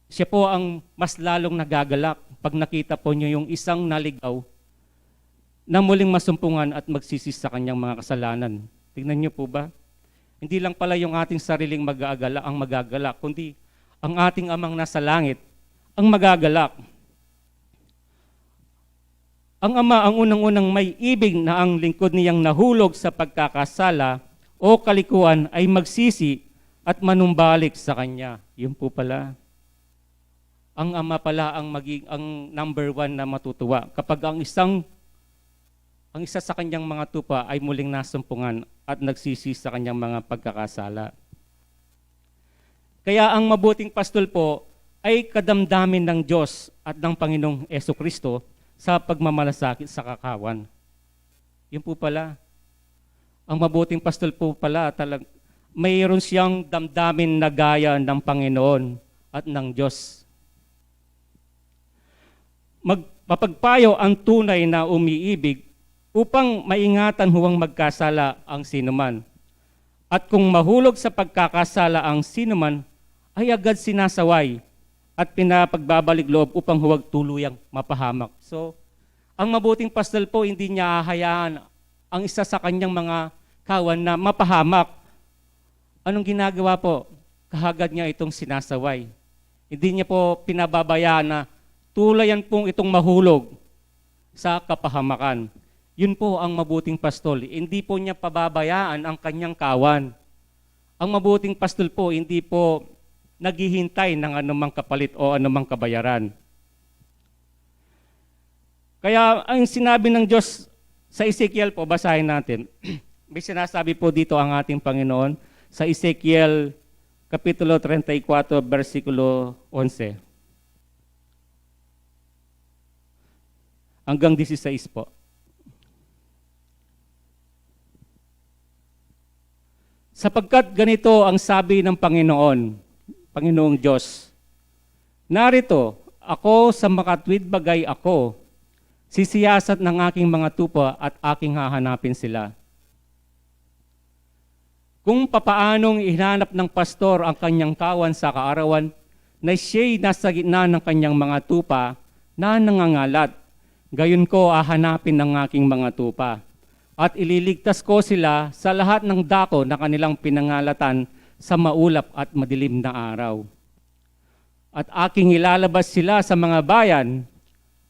Siya po ang mas lalong nagagalak pag nakita po niyo yung isang naligaw na muling masumpungan at magsisi sa kanyang mga kasalanan. Tingnan niyo po ba? Hindi lang pala yung ating sariling mag-aagala ang magagalak, kundi ang ating Amang nasa langit ang magagalak. Ang ama, ang unang-unang may ibig na ang lingkod niyang nahulog sa pagkakasala o kalikuan ay magsisi at manumbalik sa kanya. Yun po pala. Ang ama pala ang maging, ang number one na matutuwa kapag ang isang, ang isa sa kanyang mga tupa ay muling nasumpungan at nagsisi sa kanyang mga pagkakasala. Kaya ang mabuting pastol po ay kadamdamin ng Diyos at ng Panginoong Yesu Kristo sa pagmamalasakit sa kakawan. Yun po pala. Ang mabuting pastol po pala, talag-, mayroon siyang damdamin na gaya ng Panginoon at ng Diyos. Mag-, mapagpayo ang tunay na umiibig upang maingatan huwang magkasala ang sinuman. At kung mahulog sa pagkakasala ang sinuman, ay agad sinasaway at pinapagbabalik loob upang huwag tuluyang mapahamak. So, ang mabuting pastol po, hindi niya hahayaan ang isa sa kanyang mga kawan na mapahamak. Anong ginagawa po? Kaagad niya itong sinasaway. Hindi niya po pinababayaan na tulayan pong itong mahulog sa kapahamakan. Yun po ang mabuting pastol. Hindi po niya pababayaan ang kanyang kawan. Ang mabuting pastol po, hindi po naghihintay ng anumang kapalit o anumang kabayaran. Kaya ang sinabi ng Diyos sa Ezekiel po, basahin natin. May sinasabi po dito ang ating Panginoon sa Ezekiel Kapitulo treinta y cuatro, bersikulo onse hanggang dieciséis po. Sapagkat ganito ang sabi ng Panginoon, Panginoong Diyos, "Narito, ako sa makatwid bagay ako, sisiyasat ng aking mga tupa at aking hahanapin sila." Kung papaanong ihinanap ng pastor ang kanyang kawan sa kaarawan, na siya'y nasa gitna ng kanyang mga tupa na nangangalat, gayon ko hahanapin ang aking mga tupa, at ililigtas ko sila sa lahat ng dako na kanilang pinangalatan sa maulap at madilim na araw. At aking ilalabas sila sa mga bayan,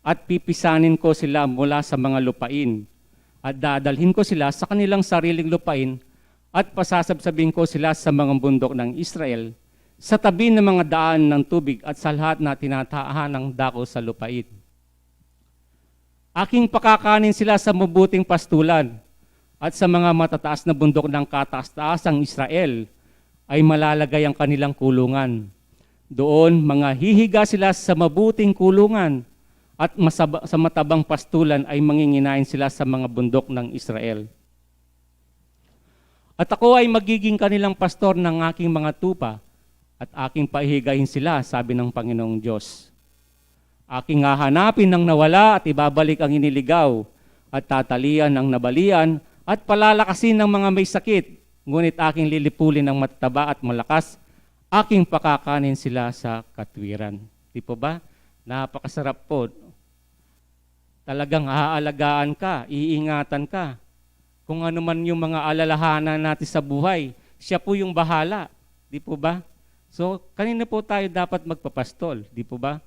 at pipisanin ko sila mula sa mga lupain, at dadalhin ko sila sa kanilang sariling lupain, at pasasabsabin ko sila sa mga bundok ng Israel, sa tabi ng mga daan ng tubig at sa lahat na tinatahan ng dako sa lupain. Aking pakakanin sila sa mabuting pastulan, at sa mga matataas na bundok ng kataas-taasang Israel ay malalagay ang kanilang kulungan. Doon, manghihiga sila sa mabuting kulungan, at masaba-, sa matabang pastulan ay manginginain sila sa mga bundok ng Israel. At ako ay magiging kanilang pastor ng aking mga tupa, at aking pahihigain sila, sabi ng Panginoong Diyos. Aking hahanapin ang nawala at ibabalik ang iniligaw, at tatalian ang nabalian, at palalakasin ang mga may sakit. Ngunit aking lilipulin ang matataba at malakas, aking pakakanin sila sa katwiran. Di po ba? Napakasarap po. Talagang aalagaan ka, iingatan ka. Kung ano man yung mga alalahanan natin sa buhay, siya po yung bahala. Di po ba? So, kanino po tayo dapat magpapastol? Di po ba?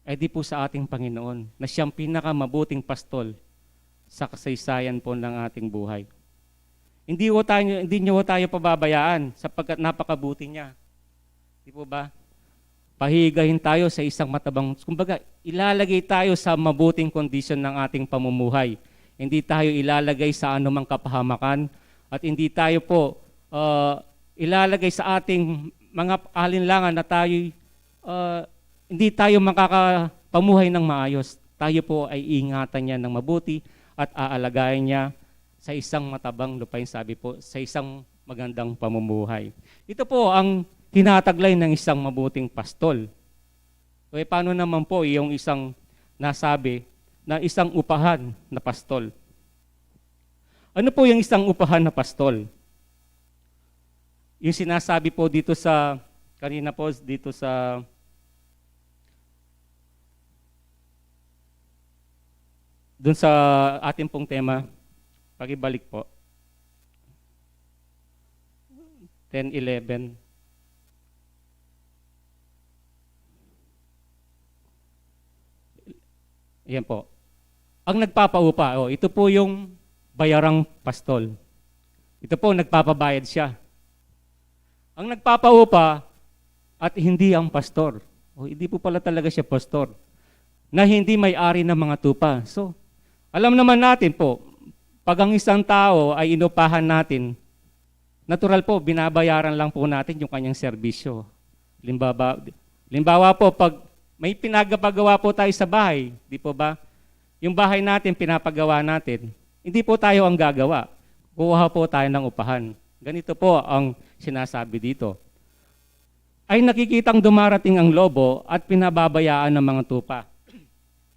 Eh, di po sa ating Panginoon, na siyang pinakamabuting pastol sa kasaysayan po ng ating buhay. Hindi ho tayo, hindi niyo ho tayo pababayaan sapagkat napakabuti niya. Di po ba? Pahihigain tayo sa isang matabang, kumbaga, ilalagay tayo sa mabuting kondisyon ng ating pamumuhay. Hindi tayo ilalagay sa anumang kapahamakan at hindi tayo po, ah, ilalagay sa ating mga alinlangan na tayo, ah, hindi tayo makakapamuhay ng maayos. Tayo po ay ingatan niya ng mabuti at aalagaan niya sa isang matabang lupain, sabi po, sa isang magandang pamumuhay. Ito po ang tinataglay ng isang mabuting pastol. E, paano naman po yung isang nasabi na isang upahan na pastol? Ano po yung isang upahan na pastol? Yung sinasabi po dito sa, kanina po, dito sa, dun sa ating pong tema, pakibalik po. Ten eleven. Yan po. Ang nagpapaupa, oh, ito po yung bayarang pastol. Ito po, nagpapabayad siya. Ang nagpapaupa at hindi ang pastor. O, hindi po pala talaga siya pastor. Na hindi may-ari ng mga tupa. So, alam naman natin po, pag ang isang tao ay inupahan natin, natural po, binabayaran lang po natin yung kanyang serbisyo. Limbawa, limbawa po, pag may pinagpagawa po tayo sa bahay, di po ba? Yung bahay natin, pinapagawa natin, hindi po tayo ang gagawa. Kukuha po tayo ng upahan. Ganito po ang sinasabi dito. Ay nakikitang dumarating ang lobo at pinababayaan ng mga tupa.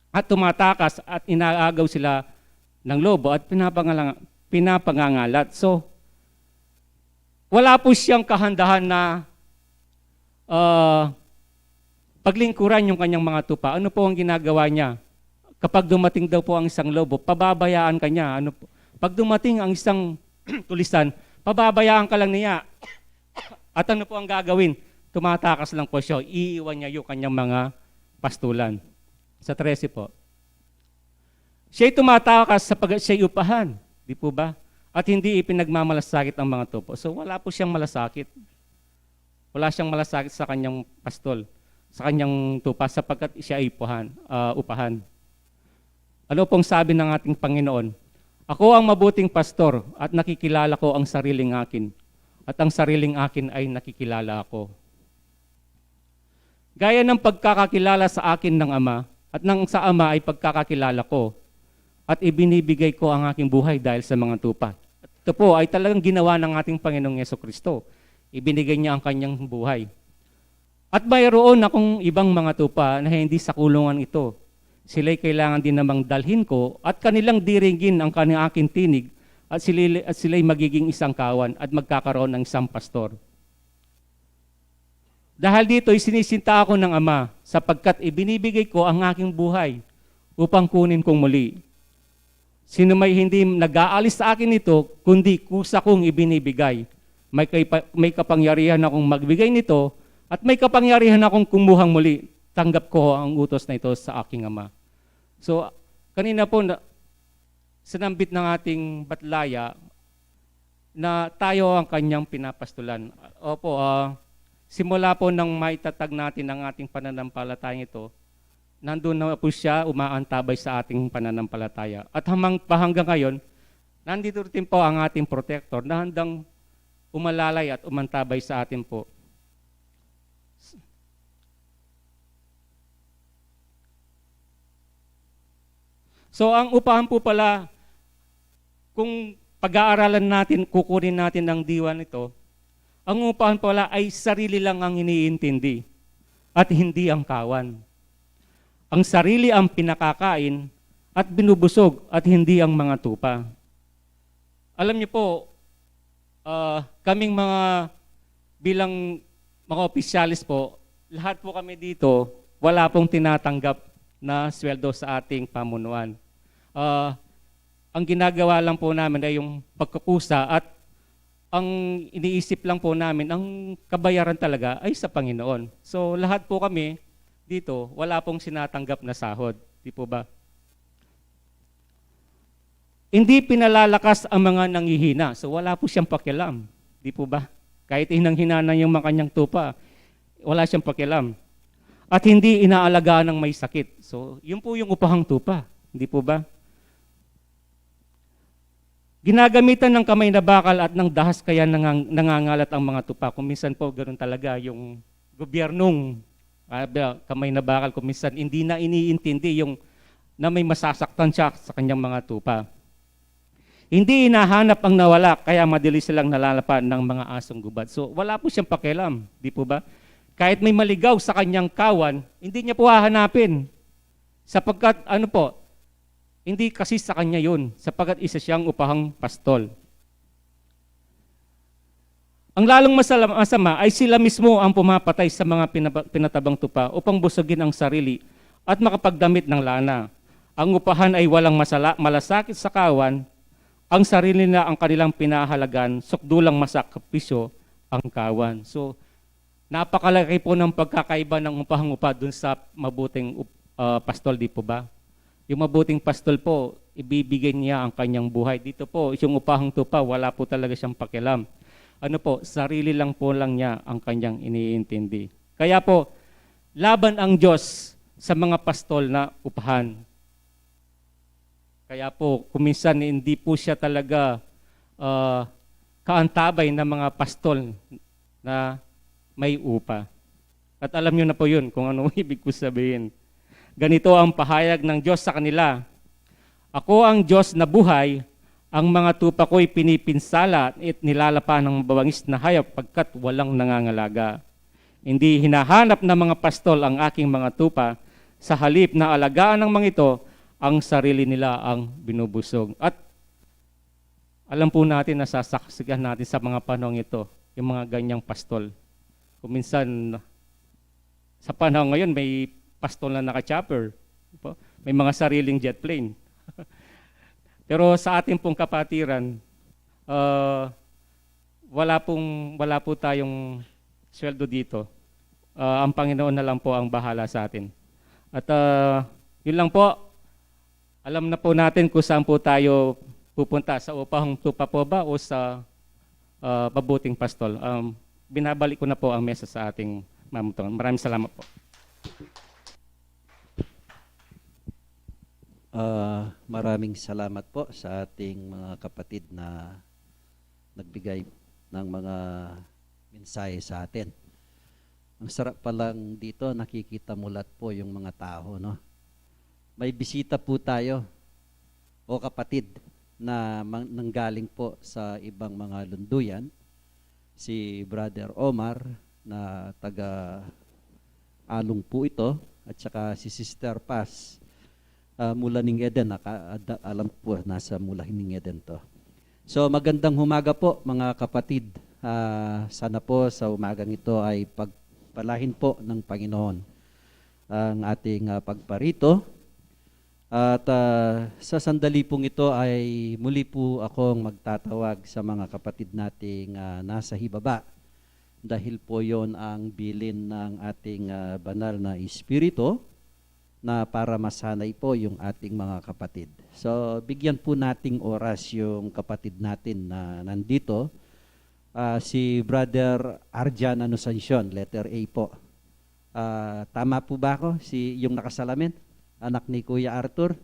At tumatakas at inaagaw sila ng lobo at pinapangala-, pinapangangalat. So, wala po siyang kahandahan na, ah, paglingkuran yung kanyang mga tupa. Ano po ang ginagawa niya? Kapag dumating daw po ang isang lobo, pababayaan ka niya. Ano po? Pag dumating ang isang tulisan, pababayaan ka lang niya. At ano po ang gagawin? Tumatakas lang po siya. Iiwan niya yung kanyang mga pastulan. Sa trese po. Siya'y tumatakas sapagkat siya'y upahan. Di po ba? At hindi ipinagmamalasakit ang mga tupa. So, wala po siyang malasakit. Wala siyang malasakit sa kanyang pastol, sa kanyang tupa, sapagkat siya ay upahan, ah, upahan. Ano pong sabi ng ating Panginoon? "Ako ang mabuting pastor at nakikilala ko ang sariling akin, at ang sariling akin ay nakikilala ako." Gaya ng pagkakakilala sa akin ng Ama, at ng sa Ama ay pagkakakilala ko, at ibinibigay ko ang aking buhay dahil sa mga tupa. Ito po ay talagang ginawa ng ating Panginoong Yesu Kristo. Ibinigay niya ang kanyang buhay. At mayroon akong ibang mga tupa na hindi sa kulungan ito. Sila'y kailangan din namang dalhin ko at kanilang diringin ang kani-, aking tinig at sila'y, at sila'y magiging isang kawan at magkakaroon ng isang pastor. Dahil dito, isinisinta ako ng Ama, sapagkat ibinibigay ko ang aking buhay upang kunin kong muli. Sino may hindi nag-aalis sa akin nito, kundi kusa kong ibinibigay. May, kay-, may kapangyarihan akong magbigay nito, at may kapangyarihan akong kumuhang muli. Tanggap ko ang utos na ito sa aking Ama. So, kanina po, na, sinambit ng ating batlaya, na tayo ang kanyang pinapastulan. Opo, ah, simula po nang maitatag natin ang ating pananampalatayang ito, nandun na po siya umaantabay sa ating pananampalataya. At hamang-, pa hanggang ngayon, nandito rin po ang ating protector na handang umalalay at umantabay sa atin po. So, ang upahan po pala, kung pag-aaralan natin, kukunin natin ang diwa nito, ang upahan pala ay sarili lang ang iniintindi at hindi ang kawan. Ang sarili ang pinakakain at binubusog at hindi ang mga tupa. Alam niyo po, ah, kaming mga, bilang mga opisyalis po, lahat po kami dito, wala pong tinatanggap na sweldo sa ating pamunuan. Ah, ang ginagawa lang po namin ay yung pagkukusa at ang iniisip lang po namin, ang kabayaran talaga ay sa Panginoon. So, lahat po kami dito, wala pong sinatanggap na sahod. Di po ba? Hindi pinalalakas ang mga nanghihina. So, wala po siyang pakialam. Di po ba? Kahit hinang-hina na yung mga kanyang tupa, wala siyang pakialam. At hindi inaalagaan ng may sakit. So, yun po yung upahang tupa. Di po ba? Ginagamitan ng kamay na bakal at ng dahas kaya nangang-, nangangalat ang mga tupa. Kung minsan po, ganun talaga yung gobyernong, ah, ba-, kamay na bakal. Kung minsan, hindi na iniintindi yung na may masasaktan siya sa kanyang mga tupa. Hindi hinahanap ang nawala, kaya madali silang nalalapan ng mga asong gubad. So, wala po siyang pakialam, di po ba? Kahit may maligaw sa kanyang kawan, hindi niya po hahanapin. Sapagkat, ano po, hindi kasi sa kanya yun, sapagkat isa siyang upahang pastol. Ang lalong masala-, masama ay sila mismo ang pumapatay sa mga pinaba-, pinatabang tupa upang busugin ang sarili at makapagdamit ng lana. Ang upahan ay walang masala-, malasakit sa kawan, ang sarili na ang kanilang pinahalagan, sukdulang masakripisyo ang kawan. So, napakalaki po ng pagkakaiba ng upahang upa dun sa mabuting up-, ah, pastol, di po ba? Yung mabuting pastol po, ibibigay niya ang kanyang buhay. Dito po, yung upahang tupa, wala po talaga siyang pakialam. Ano po, sarili lang po lang niya ang kanyang iniintindi. Kaya po, laban ang Diyos sa mga pastol na upahan. Kaya po, kuminsan hindi po siya talaga ah, kaantabay ng mga pastol na may upa. At alam niyo na po yun kung ano ibig ko sabihin. Ganito ang pahayag ng Diyos sa kanila, "Ako ang Diyos na buhay, ang mga tupa ko'y pinipinsala at nilalapa ng mababangis na hayop pagkat walang nangangalaga." Hindi hinahanap ng mga pastol ang aking mga tupa, sa halip na alagaan ng mga ito, ang sarili nila ang binubusog. At alam po natin, nasasaksihan natin sa mga panahong ito, yung mga ganyang pastol. Kung minsan, sa panahon ngayon, may pastol na naka-chopper. Di ba? May mga sariling jet plane. Pero sa ating pong kapatiran, ah, wala pong, wala po tayong sweldo dito. Ah, ang Panginoon na lang po ang bahala sa atin. At, ah, yun lang po. Alam na po natin kung saan po tayo pupunta, sa upahang tupa po ba o sa, ah, mabuting pastol. Um, binabalik ko na po ang mesa sa ating mamutuan. Maraming salamat po. Ah, maraming salamat po sa ating mga kapatid na nagbigay ng mga mensahe sa atin. Ang sarap palang dito, nakikita mo lahat po yung mga tao, no? May bisita po tayo, o kapatid, na mang- nanggaling po sa ibang mga lunduyan, si Brother Omar na taga Along po ito, at saka si Sister Paz, ah, mula ning Eden, naka- ada- alam po, nasa mula ning Eden to. So, magandang umaga po, mga kapatid. Ah, sana po sa umagang ito ay pagpalain po ng Panginoon ang ating, ah, pagparito. At, ah, sa sandali pong ito ay muli po akong magtatawag sa mga kapatid nating, ah, nasa hibaba. Dahil po yon ang bilin ng ating, ah, banal na Espiritu na para masanay po yung ating mga kapatid. So, bigyan po nating oras yung kapatid natin na nandito. Ah, si Brother Arjan Anunciacion, letter A po. Ah, tama po ba ako? Si, yung nakasalamin? Anak ni Kuya Arthur?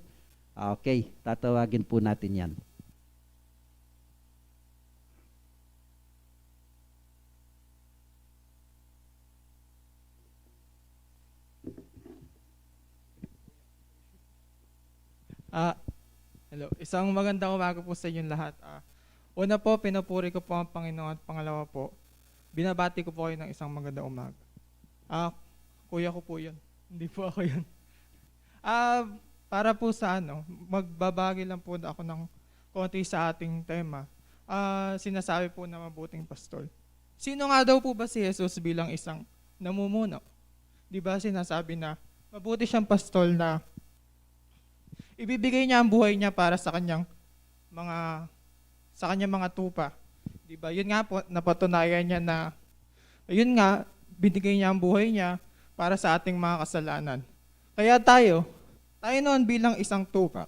Ah, okay, tatawagin po natin yan. Ah, hello. Isang magandang umaga po sa inyong lahat. Ah, una po, pinupuri ko po ang Panginoon at pangalawa po, binabati ko po kayo ng isang magandang umaga. Ah, kuya ko po yun. Hindi po ako yun. Ah, para po sa ano, magbabagi lang po ako ng konti sa ating tema. Ah, sinasabi po na mabuting pastol. Sino nga daw po ba si Jesus bilang isang namumuno? Di ba sinasabi na mabuti siyang pastol na ibibigay niya ang buhay niya para sa kanyang mga sa kanyang mga tupa. Di ba? Yun nga po, napatunayan niya na, yun nga, binigay niya ang buhay niya para sa ating mga kasalanan. Kaya tayo, tayo noon bilang isang tupa,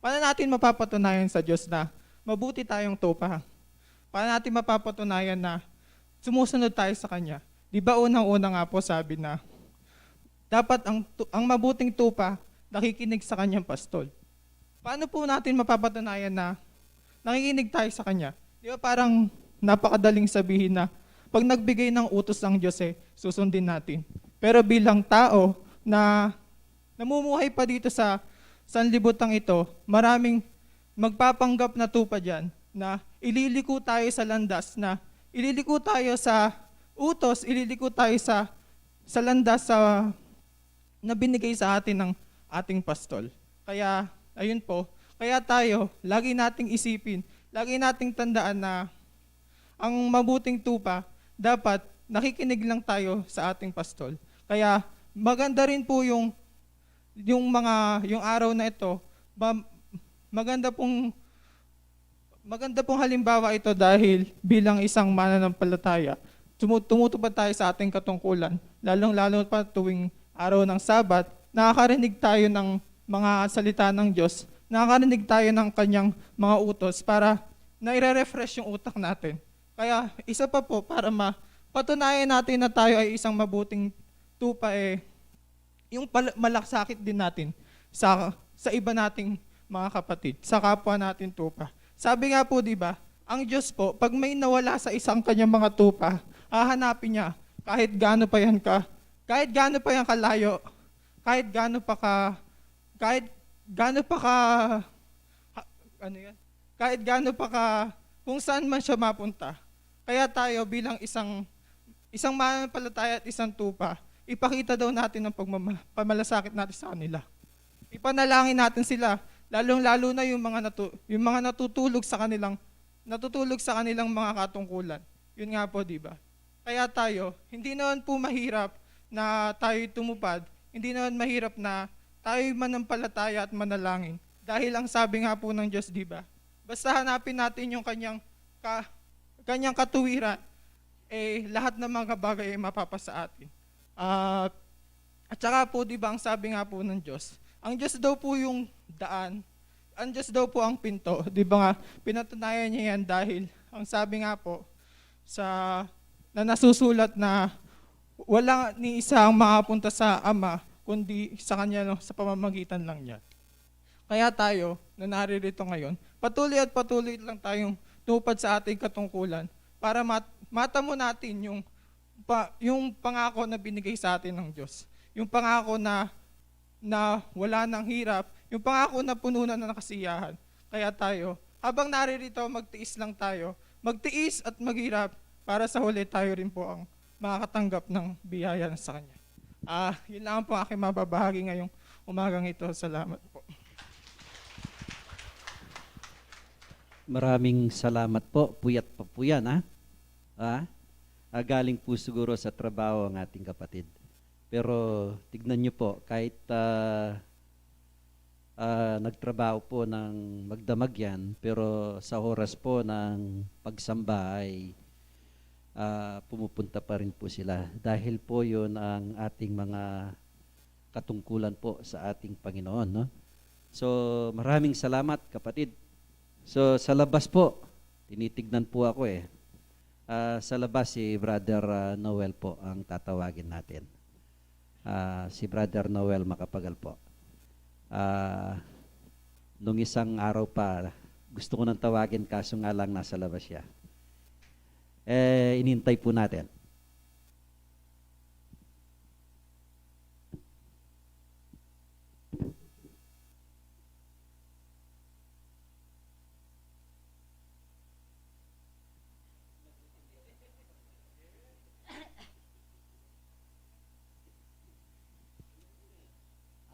paano natin mapapatunayan sa Diyos na mabuti tayong tupa? Paano natin mapapatunayan na sumusunod tayo sa Kanya? Di ba unang-una nga po sabi na dapat ang, tu- ang mabuting tupa nakikinig sa kanyang pastol. Paano po natin mapapatunayan na nakikinig tayo sa Kanya? Di ba parang napakadaling sabihin na pag nagbigay ng utos ang Diyos eh, susundin natin. Pero bilang tao na namumuhay pa dito sa sanlibutan ito, maraming magpapanggap na tupa dyan na ililiko tayo sa landas, na ililiko tayo sa utos, ililiko tayo sa, sa landas sa, na binigay sa atin ng ating pastol. Kaya, ayun po, kaya tayo, lagi nating isipin, lagi nating tandaan na ang mabuting tupa, dapat nakikinig lang tayo sa ating pastol. Kaya maganda rin po yung yung mga yung araw na ito, ba, maganda pong maganda pong halimbawa ito dahil bilang isang mananampalataya, tumu- tumutupad tayo sa ating katungkulan, lalong-lalo pa tuwing araw ng Sabat, nakakarinig tayo ng mga salita ng Diyos, nakakarinig tayo ng kanyang mga utos para naire-refresh yung utak natin. Kaya isa pa po, para mapatunayan natin na tayo ay isang mabuting tupa, eh, yung pala- malasakit din natin sa, sa iba nating mga kapatid, sa kapwa natin tupa. Sabi nga po, di ba, ang Diyos po, pag may nawala sa isang kanyang mga tupa, hahanapin niya kahit gaano pa yan ka, kahit gaano pa yan kalayo, kahit gaano pa ka, kahit gaano pa ka, ha- ano yan? Kahit gaano pa ka, kung saan man siya mapunta. Kaya tayo bilang isang, isang mananampalataya at isang tupa, ipakita daw natin ang pagmama- pamalasakit natin sa kanila. Ipanalangin natin sila, lalong-lalo na yung mga natu- yung mga natutulog sa kanilang, natutulog sa kanilang mga katungkulan. Yun nga po, di ba? Kaya tayo, hindi naman po mahirap na tayo tumupad, hindi naman mahirap na tayo manampalataya at manalangin. Dahil ang sabi nga po ng Diyos, di ba? Basta hanapin natin yung kanyang, ka, kanyang katuwiran, eh, lahat ng mga bagay ay mapapasa atin. At, at saka po, di ba, ang sabi nga po ng Diyos, ang Diyos daw po yung daan, ang Diyos daw po ang pinto. Di ba nga, pinatunayan niya yan dahil, ang sabi nga po, sa, na nasusulat na wala ni isa ang makapunta sa Ama, kundi sa Kanya, no, sa pamamagitan lang niya. Kaya tayo na naririto ngayon, patuloy at patuloy lang tayong tumupad sa ating katungkulan para mat- matamo natin yung, pa- yung pangako na binigay sa atin ng Diyos. Yung pangako na, na wala ng hirap, yung pangako na puno na ng kasiyahan. Kaya tayo, habang naririto, magtiis lang tayo. Magtiis at maghirap para sa huli tayo rin po ang makakatanggap ng biyaya sa Kanya. Ah, yun lang po aking mababahagi ngayong umagang ito. Salamat po. Maraming salamat po. Puyat pa po yan, ha? Ha? Ah, galing po siguro sa trabaho ang ating kapatid. Pero tignan nyo po, kahit ah, ah, nagtrabaho po ng magdamag yan, pero sa oras po ng pagsamba ay ah, pumupunta pa rin po sila. Dahil po yun ang ating mga katungkulan po sa ating Panginoon, no? So, maraming salamat, kapatid. So, sa labas po, tinitignan po ako eh. Ah, sa labas, si Brother ah, Noel po ang tatawagin natin. Ah, si Brother Noel Macapagal po. Ah, nung isang araw pa, gusto ko nang tawagin, kaso nga lang nasa labas siya. Eh, inintay po natin.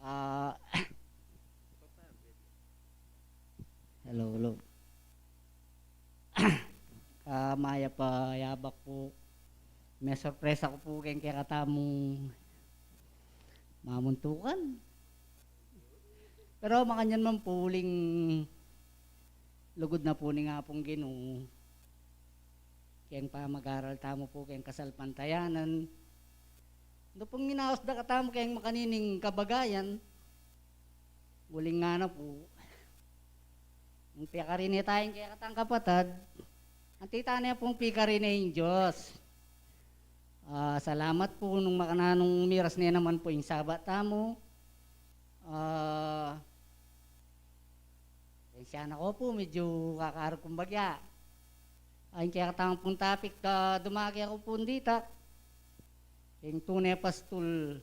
Ah, hello, hello. Ah, mayap a yabak po. May sorpresa ku po keng kekatamung mamuntukan. Pero makanyan man po, uling lugud na po ning Apung Ginu keng pamag-aral tamu po keng kasalpantayanan. Nu pung inaus da katamu keng makanining kabagayan, uling ngana po, nung piyakarine taya ing kekatang kapatad, anti tane pung pikarine ing Dios. Ah, salamat po nung makananung miras ne naman po ing saba tamu. Ah, pasensya na ko po, medyo kakarag kung bagya. Ay, kaya katang pung topic, ah, dumaki ako po dita. Ing tune pastul.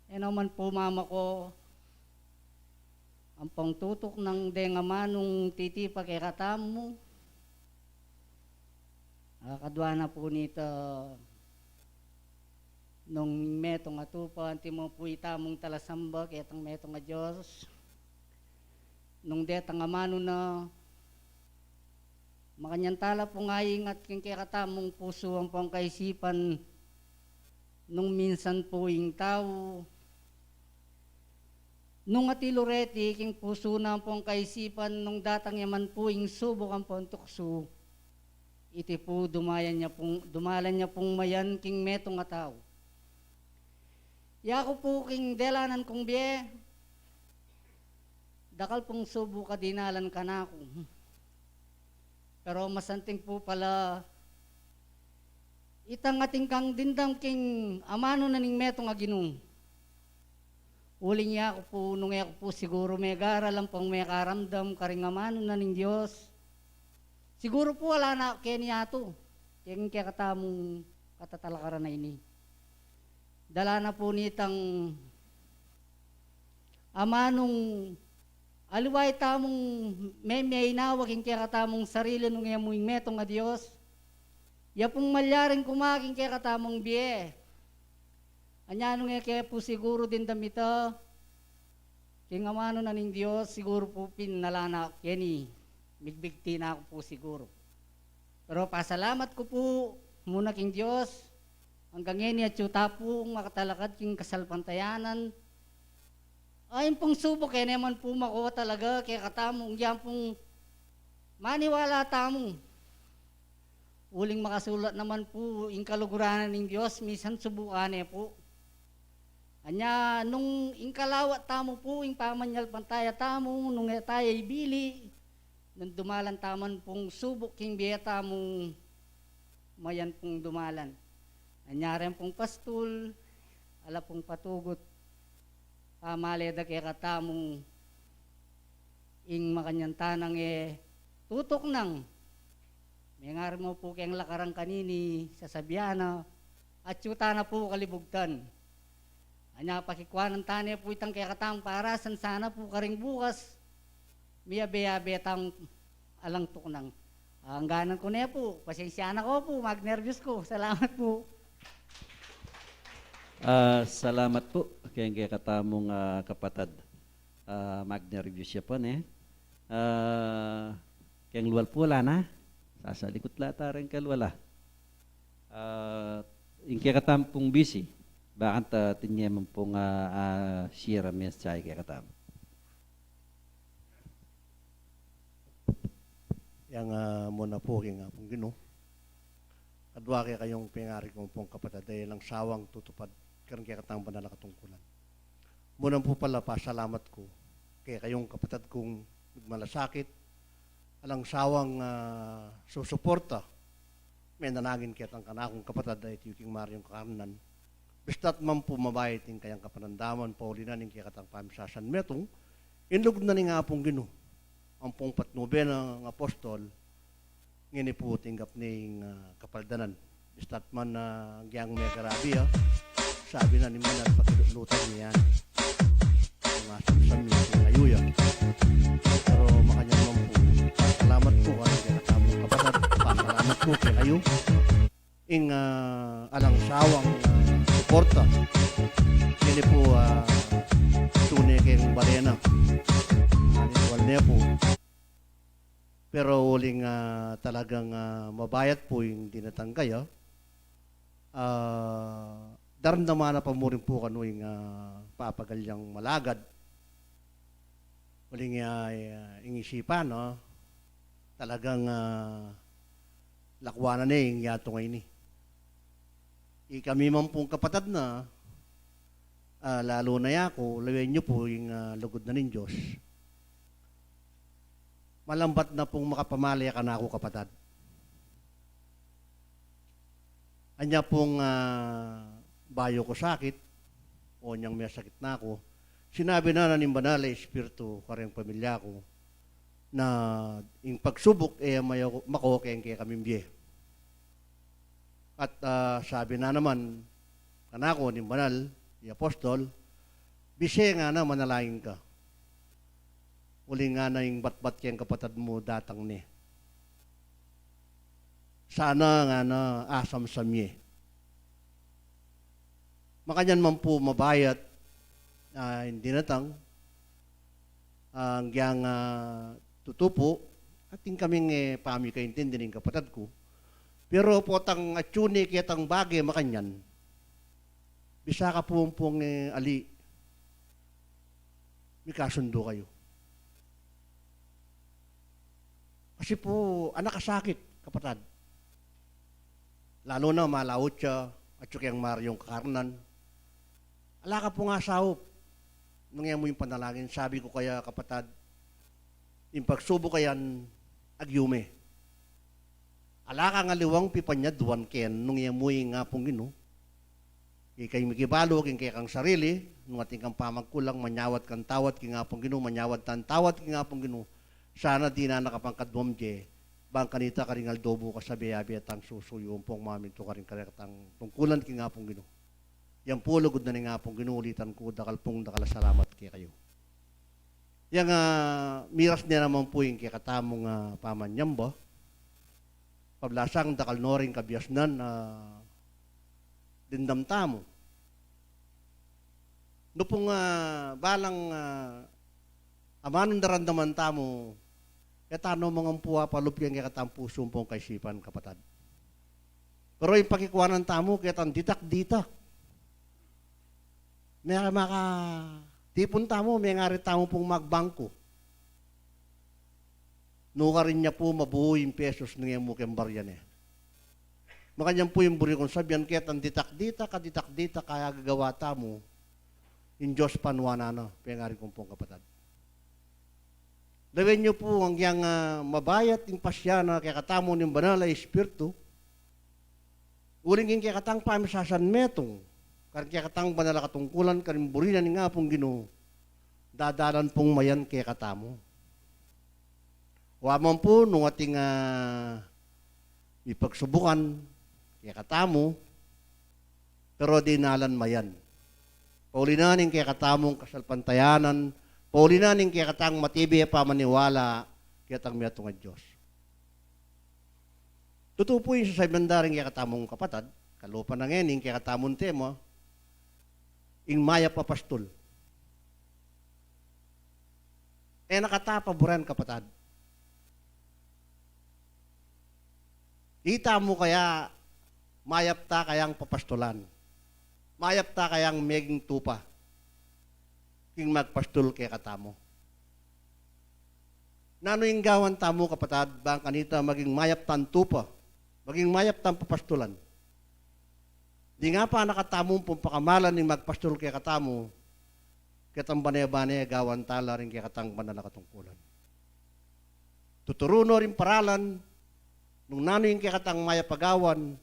E naman po mama ko, ang pangtutuk nang deng amanung titipa kekatamu. Ah, kadua na po nita, nung metung a tupa, anti mo po itamung talasamba ketang metung a Dios. Nung detang amanu na, makanyan tala pung aingat king kekatamung pusu ampong kaisipan, nung minsan po ing tau, nung atilu reti king pusu na ampong kaisipan, nung datang ya man po ing subuk ampong tuksu, iti po dumalan ya pung, dumalan ya pung mayan king metung a tau. Yaku po king delanan kung bie, Dakal pung subuk a dinalan kanaku. Pero masanting pu pala itang atin kang dimdam king amanu na ning metung a Ginu. Uling yaku pu, nung e ku pu siguru megaral ampong mekaramdam karing amanu na ning Dios, siguru pu ala na keni yatu king kekatamung katatalakaran a ini. Dala na pu nitang amanung aliwa itamung memeinawa king kekatamung sarili nung e mu ing metung a Dios. Ya pung malyaring kuma king kekatamung bie. Anya nung e ke pu siguru dimdam ita king amanu na ning Dios, siguru pu pin ala na keni, migbigti na ku pu siguru. Pero pasalamat ku pu muna king Dios, anggang ngeni atyu ta pung makatalakad king kasalpantayanan. Ay, ing pung subuk e ne man pu makuwa talaga kekatamu, anggang pung maniwala tamu. Uling makasulat naman pu ing kaluguran na ning Dios, misan subukan ne pu. Anya, nung ing kalawat tamu pu, ing pamanyalpantaya tamu, nung e taya ibili, nung dumalan taman pung subuk king bie tamu, mayan pung dumalan. Anya ren pung pastul, ala pung patugut, pamale da kekatamu, ing makanyan tanang e tutuknang. Mengari mu pu keng lakaran kanini, sasabian na, atyu ta na pu kalibugtan. Anya pakikuanan ta ne pu itang kekatang parasan sana pu karing bukas, miyabe-yabe tang alang tuknang. Angganan ku ne pu, pasensya na ko pu, magnerbiyos ku. Salamat pu. Ah, salamat pu keng kekatamung, ah, kapatad. Ah, magnerbiyos ya pa ne. Ah, keng lual pu ala na. Sasalikut la ta ren kalual a. Ah, ing kekatamu pung bisi. Bakanta tinye man pung, ah, ah, sira mensahe kekatamu. Yang, ah, muna pu king Apung Ginu. Kadwa kekayung pengari kung pung kapatad a alang sawang tutupad karing kekatang banal a katungkulan. Muna pu pala pasalamat ku kekayung kapatad kung migmalasakit, alang sawang, ah, susuporta, menalangin ketang kanakung kapatad a ityu king Mariung Kakarnan. Bista't man pu mabayat ing kayang kapanandaman pauli na ning kekatang pamisasan metung, ing lugud na ning Apung Ginu, ampong patnubi nang apostol, ngeni pu tinggap ne ing, ah, kapaldanan. Bista't man, ah, agyang megarabi ya, sabi na ning banal, pakilutlutan ye yan. Nung asamsam ye, tingayu ya. Pero makanyan man pu, pasalamat ku karing kekatamung kapatad, pasalamat ku kekayu. Ing, ah, alang sawang, ah, suporta. Ini pu, ah, tune keng barena. Anitual ne pu. Pero uling, ah, talagang, ah, mabayat pu ing dinatang kaya. Ah, daramdaman na pa mu rin pu kanu ing, ah, papagalyang malagad. Uling, ah, ing isipan, no? Talagang, ah, lakwanan ne ing yatu ngeni. Ikami man pung kapatad na, ah, lalu na yaku, lawen yu pu ing, ah, lugud na ning Dios. Malambat na pung makapamale kanaku, kapatad. Anya pung, ah, bayu ku sakit, o nyang mesakit na ku, sinabi na na ning Banal a Espiritu kareng pamilya ku, na ing pagsubuk e ya mako keng kekaming bie. At, ah, sabi na naman kanaku ning banal a apostol, bise ngana, manalangin ka. Uling ngana ing batbat keng kapatad mu datang ne. Sana ngana asamsam ye. Makanyan man pu mabayat, ah, ing dinatang, ah, agyang, ah, tutu pu, atin kaming, eh, pamikaintindi ning kapatad ku. Pero potang atyu ne ketang bage makanyan, bisa ka pu ampong, eh, ali, mikasundu kayu. Kasi pu, anak a sakit, kapatad. Lalu na malaut ya, atyu keng Mariung Kakarnan. Ala ka pung asaup. Nung e mu ing panalangin, sabi ku kaya, kapatad, Ing pagsubuk a yan, agyume. Ala kang aliwang pipanyadwan ken nung iya mu ing Apung Ginu. Ika'y mikibalu king kekang sarili, nung atin kang pamagkulang, manyawad kang tawad king Apung Ginu, manyawad tang tawad king Apung Ginu, sana dinan na kapangkadwang bie, bang kanita karing aldo bukas a bie-bie tang susuyu pung mamintu karing karekatang tungkulan king Apung Ginu. Yan pu lugud na ning Apung Ginu, ulitan ku, dakal pung dakal a salamat kekayu. Yang, ah, miras ne naman pu ing kekatamung, ah, pamanyamba. Pablasang dakal no ring kabiasnan, ah, dimdam tamu. Nu pung, ah, balang, ah, amanung daramdaman tamu, e ta no mangampua palup yang kekatang pusu pung kaisipan, kapatad. Pero ing pakikuanan tamu, ketang ditak-ditak. Maka, makatipun tamu, mengari tamu pung magbangku. Nukarin ya pu mabuhu ing pesos nung e mu keng barya ne. Makanyan pu ing buri kung sabian, ketang ditak-ditak, a ditak-ditak a gagawa tamu, ing Dios panuanan na, pengari kung pung kapatad. Lawen yu pu, agyang, ah, mabayat ing pasya na kekatamu ning Banal a Espiritu, uling ing kekatang pamisasanmetung karing kekatang banal a katungkulan karing buri na ning Apung Ginu, dadalan pung mayan kekatamu. Wa man pu nung ating, ah, mipagsubukan kekatamu, pero dinalan mayan. Pauli na ning kekatamung kasalpantayanan, pauli na ning kekatang matibe a pamaniwala ketang metung a Dios. Tutu pu ing sasabian da ring kekatamung kapatad, kalupa na ngeni ing kekatamung tema, ing mayap a pastul. E na kata paburen, kapatad. Ita mu kaya mayap ta kayang papastulan? Mayap ta kayang meging tupa king magpastul kekatamu? Nanu ing gawan tamu, kapatad, bang kanita maging mayap tang tupa, maging mayap tang papastulan? Ding apanakatamung pung pakamalan ning magpastul kekatamu, ketang bane-bane gawan tala ring kekatang banal a katungkulan. Tuturu no ring paralan nung nanu ing kekatang mayap a gawan,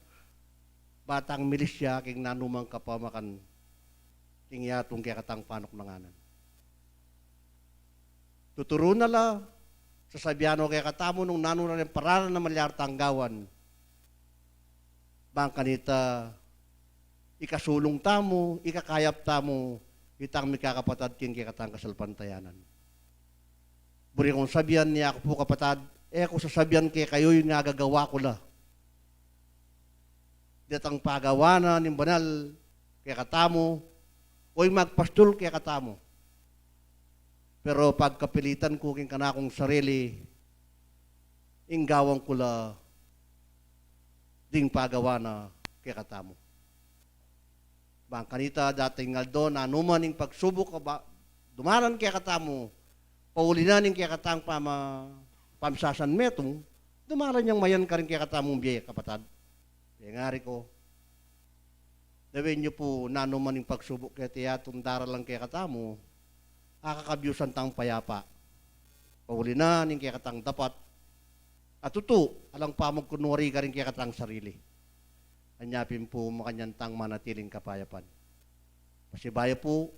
ba tang milisya king nanumang kapamakan king yatung kekatang panuknanganan. Tuturu na la, sasabian no kekatamu nung nanu na ring paralan a malyari tang gawan, bang kanita ikasulung tamu, ikakayap tamu itang mikakapatad king kekatang kasalpantayanan. Buri kung sabian, ya ku pu, kapatad, e ku sasabian kekayu ing agagawa ku la, detang pagawa na ning banal kekatamu, o ing magpastul kekatamu. Pero pagkapilitan ku king kanakung sarili, ing gawan ku la ding pagawa na kekatamu. Bang kanita dating aldo, nanuman ing pagsubuk a ba, dumalan kekatamu, pauli na ning kekatang pama-, pamisasanmetung, dumalan yang mayan karing kekatamung bie, kapatad. Pengari ku, lawen yu pu, nanuman ing pagsubuk keti, yatung daralan kekatamu, akakabiusan tang payapa. Pauli na ning kekatang dapat a tutu, alang pamagkunwari karing kekatang sarili. Anya pin pu makanyan tang manatiling kapayapan. Pasibayu pu,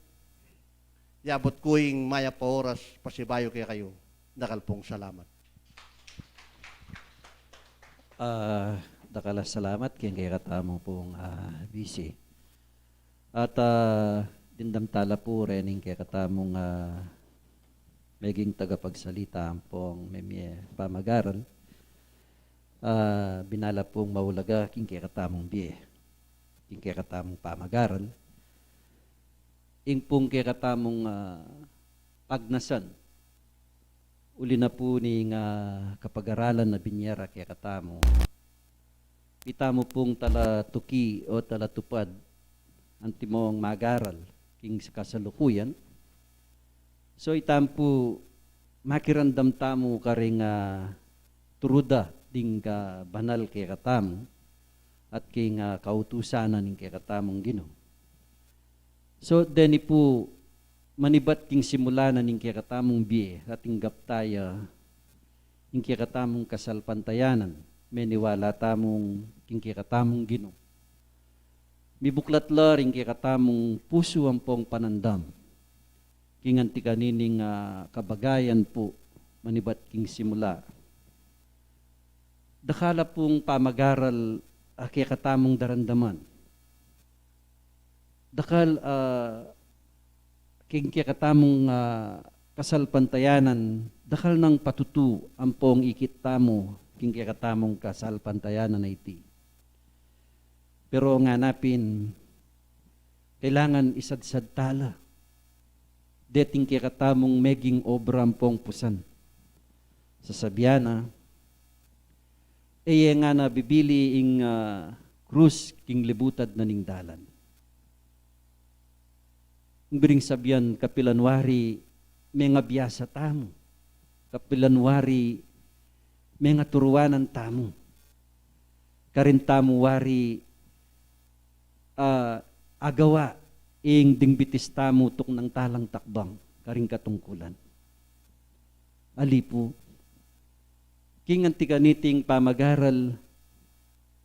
yabut ku ing mayap a oras, pasibayu kekayu, dakal pung salamat. Ah, dakal a salamat king kekatamu pung, ah, bisi. At, ah, dimdam tala pu reng kekatamung, ah, meging tagapagsalita ampong memie pamagaral. Ah, binala pung maulaga king kekatamung bie, king kekatamung pamagaral, ing pung kekatamung, ah, agnasan. Uli na pu ning, ah, kapagaralan a binie ra kekatamu, itamu pung talatuki o talatupad antimong magaral king kasalukuyan. So, itamu pu, makiramdam tamu karing, ah, turu da ding, ah, banal kekatamu at king, ah, kautusan na ning kekatamung Ginu. So, deni pu, manibat king simula na ning kekatamung bie, ating gapta ya ing kekatamung kasalpantayanan, meniwala tamung king kekatamung Ginu. Mibuklat la ring kekatamung pusu ampong panandam king anti kanining, ah, kabagayan pu manibat king simula. Dakal a pung pamagaral a kekatamung daramdaman. Dakal, ah, king kekatamung, ah, kasalpantayanan, dakal nang patutu ampong ikit tamu king kekatamung kasalpantayanan a iti. Pero ngana pin, kailangan isadsad tala deting kekatamung meging obra ampong pusan. Sasabian na, e ye ngana bibili ing, ah, krus king libutad na ning dalan. Ing biring sabian, kapilan wari mengabiasa tamu, kapilan wari mengaturuanan tamu, karin tamu wari, ah, agawa ing ding bitis tamu tuknang talang takbang karing katungkulan. Ali pu, king anti kaniting pamagaral,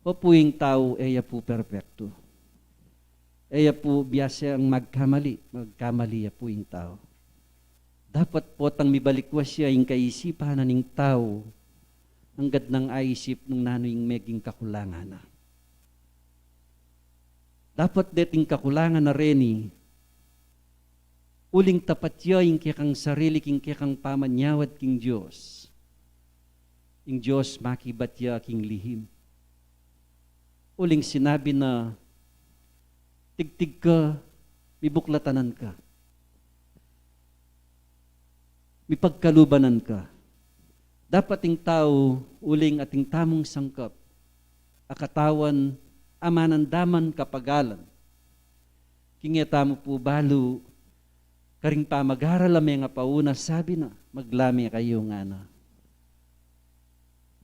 o pu ing tau e ya pu perpektu. E ya pu biasa yang magkamali, magkamali ya pu ing tau. Dapat potang mibalikwas ya ing kaisipan na ning tau, anggad nang aisip nung nanu ing meging kakulangan na. Dapat deting kakulangan na reni, uling tapat ya ing kekang sarili king kekang pamanyawad king Dios. Ing Dios makibat ya king lihim. Uling sinabi na, tigtig ka, mibuklatanan ka, mipagkalubanan ka. Dapat ing tau, uling atin tamung sangkap a katawan, amanandaman kapagalan. King e tamu pu balu, karing pamagaral a mengapauna, sabi na, maglame kayu ngana.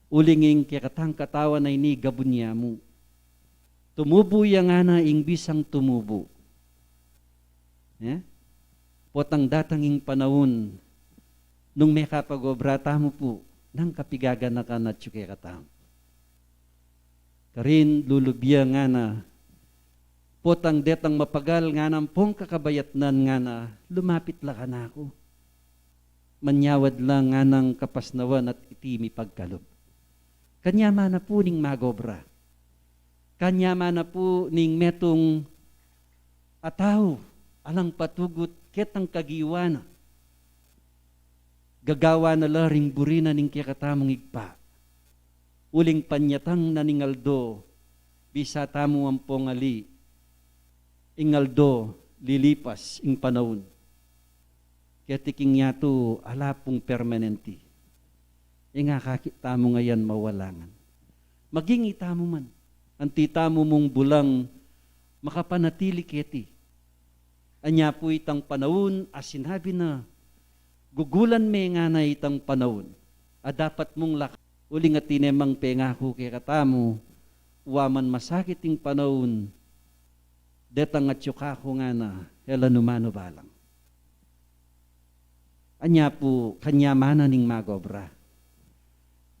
Uling ing kekatang katawan a ini gabun ya mu. Tumubu ya ngana ing bisang tumubu. E? Potang datang ing panaun, nung mekapag-obra tamu pu, nang kapigaganakan atyu kekatamu. Karin lulubya ngana, potang detang mapagal ngana ampong kakabayatnan ngana, lumapit la kanaku. Manyawad la nganang kapasnawan at iti mipagkalub. Kanyaman na pu ning mag-obra. Kanyaman na pu ning metung a tau, alang patugut ketang kagiwa na. Gagawa na la ring buri na ning kekatamung Ibpa. Uling panyatang na ning aldo, bisa tamu ampong ali, ing aldo, lilipas ing panaun. Keti king yatu, ala pung permanenti. Ing akakit tamu ngayan mawalangan. Maging itamu man, anti tamu mung bulang makapanatili keti. Anya pu itang panaun a sinabi na, gugulan me ngana itang panaun a dapat mung laka-, uling atin ne mang pengaku kekatamu, wa man masakit ing panaun, detang atyu kaku ngana, e la nu manu balang. Anya pu, kanyaman na ning mag-obra.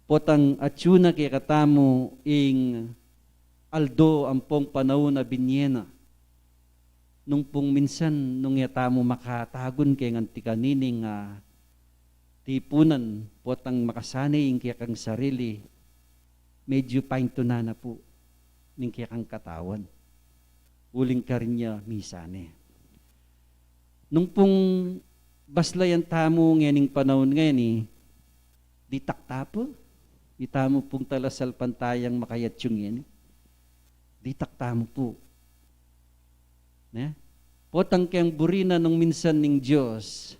Potang atyu na kekatamu ing aldo ampong panaun a binye na. Nung pung minsan, nung e tamu makatagun keng anti kanining, ah, tipunan, potang makasane ing kekang sarili, medyu paintunan na pu ning kekang katawan. Uling karin ya misane. Nung pung baslayan tamu ngening panaun ngeni, ditak ta pu, itamu pung talasalpantayang makayatyu ngeni, ditak tamu pu. Ne? Potang keng buri na nung minsan ning Dios,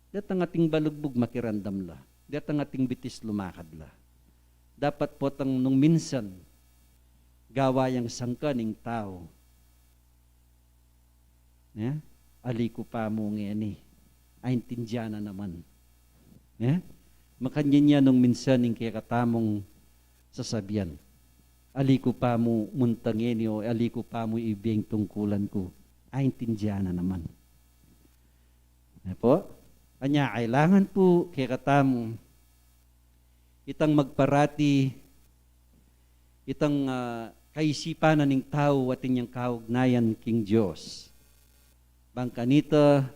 detang ating balugbug makiramdam la, detang ating bitis lumakad la. Dapat potang nung minsan, gawa yang sangkan ing tau. Ne? Ali ku pa mu ngeni, aintindian na naman. Ne? Makanyan ya nung minsan ing kekatamung sasabian. Ali ku pa mu munta ngeni o ali ku pa mu ibie ing tungkulan ku, aintindian na naman. Ne pu? Anya, kailangan pu kekatamu Itang magparati, itang, ah, kaisipan na ning tau atin yang kaugnayan king Dios. Bang kanita,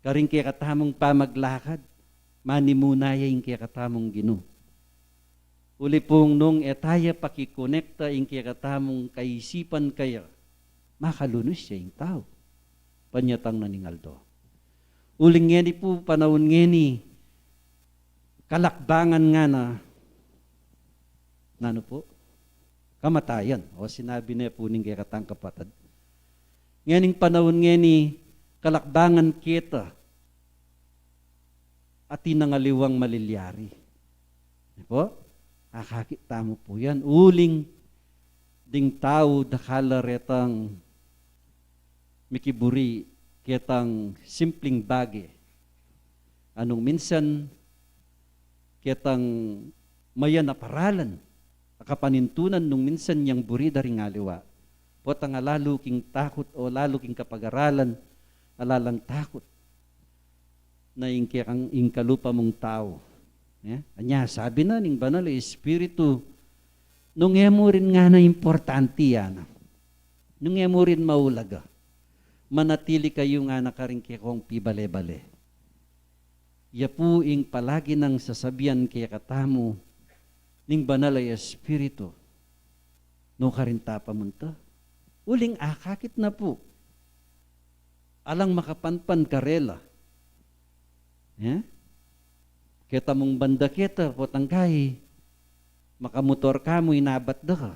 karing kekatamung pamaglakad, manimuna ya ing kekatamung Ginu. Uli pung nung e taya pakikonekta ing kekatamung kaisipan kaya, makalunus ya ing tau. Panyatang na ning aldo. Uling ngeni pu, panaun ngeni, kalakbangan ngana, nanu pu? Kamatayan. O, sinabi ne pu ning kekatang kapatad. Ngening panaun ngeni, kalakbangan keta atin nang aliwang malilyari. Di pu? Akakit tamu pu yan. Uling ding tau dakal la retang mikiburi ketang simpling bage. Anung minsan ketang mayan a paralan a kapanintunan nung minsan yang buri da ring aliwa. Potang alalu king takut o lalu king kapagaralan, alalang takut na ing kekang ing kalupa mung tau. Ya? Anya, sabi na ning Banal a Espiritu, nung e mu rin ngana importante, ana. Nung e mu rin maulaga, manatili kayu ngana karing kekong pibale-bale. Ya pu ing palagi nang sasabian kekatamu ning Banal a Espiritu. Nukarin ta pa munta. Uling akakit na pu. Alang makapanpan karela. Eh? Keta mung banda keta, potang kai, makamotor ka mu, inabat da ka.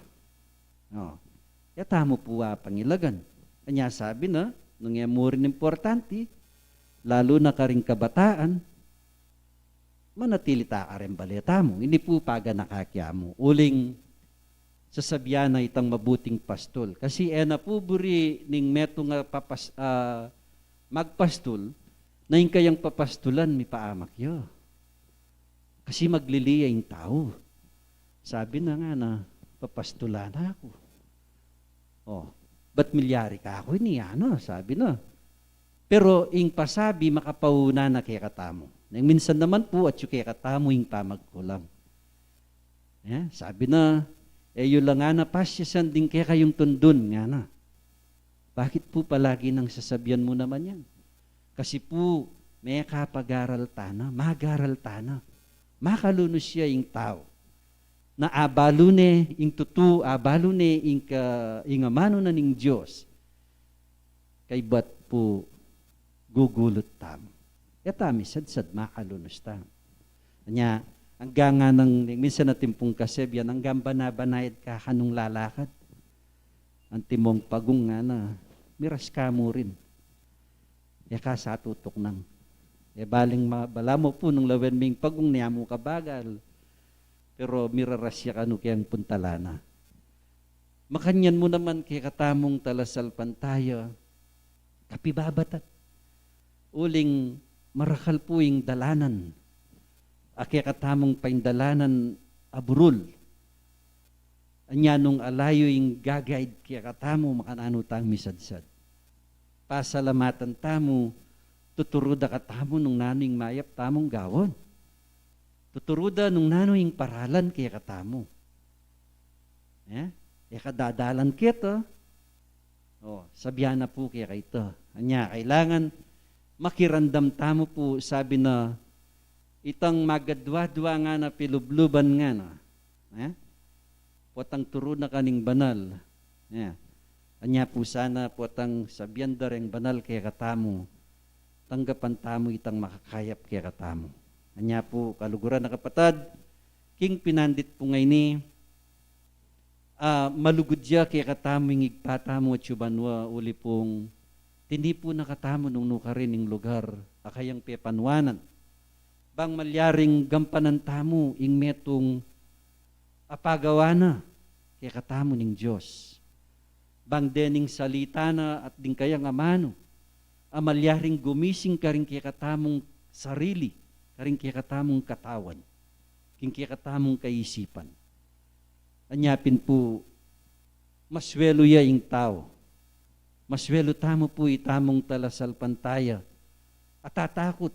O, e tamu pu pangilagan. Anya sabi na, nung e mu rin importante, lalu na karing kabataan, manatili ta karing bale tamu. Ini pu paganaka kya mu. Uling sasabian na itang mabuting pastul. Kasi e na pu buri ning metung a papas-, a, magpastul, na ing kayang papastulan mipaamak ya. Kasi maglili ya ing tau. Sabi na ngana, papastulan na ku. O, bat milyari ka ku ini, ana, sabi na. Pero ing pasabi makapauna na kekatamu. Neng minsan naman pu, atyu kekatamu ing pamagkulang. Eh, sabi na, e yu la ngana pasyasan ding kekayung tundun, ngana. Bakit pu palagi nang sasabian mu naman yan? Kasi pu, mekapagaral ta na, magaral ta na. Makalunus ya ing tau. Na abalu ne ing tutu, abalu ne ing ka-, ing amanu na ning Dios. Kaybat pu gugulut tamu. E ta misadsad, makalunus tamu. Anya, anggang nganang, minsan atin pung kasebian, anggang bana-banayad ka kanung lalakad. Antimong pagung ngana, miras ka mu rin. E ka sa tutuknang. E baling ma-, balamu pu nung lawen ming pagung, nia mu kabagal. Pero miraras ya kanu keng puntalan na. Makanyan mu naman kekatamung talasalpantaya, kapibabatat. Uling marakal pu ing dalanan a kekatamung paindalanan a burul. Anya nung alayu ing gagaid kekatamu, makananu tang misadsad? Pasalamatan tamu, tuturu da katamu nung nanu ing mayap tamung gawan. Tuturu da nung nanu ing paralan kekatamu. Eh? E ka dadalan keta. O, sabian na pu keka ita. Anya, kailangan makiramdam tamu pu, sabi na, itang magadwa-dwa ngana, pilubluban ngana. Eh? Potang turu na ka ning banal. Eh? Anya pu sana potang sabian da reng banal kekatamu, tanggapan tamu itang makakayap kekatamu. Anya pu, kaluguran a kapatad, king pinandit pu ngeni, a, malugud ya kekatamu ing Ibpa tamu atsu banua, uli pung tinipu na katamu nung nukarin ing lugar a kayang pepanuanan. Bang malyaring gampanan tamu ing metung a pagawa na kekatamu ning Dios. Bang dening salita na at ding kayang amanu a malyaring gumising karing kekatamung sarili, karing kekatamung katawan, king kekatamung kaisipan. Anya pin pu, maswelu ya ing tau. Maswelu tamu pu itamung talasalpantaya a tatakut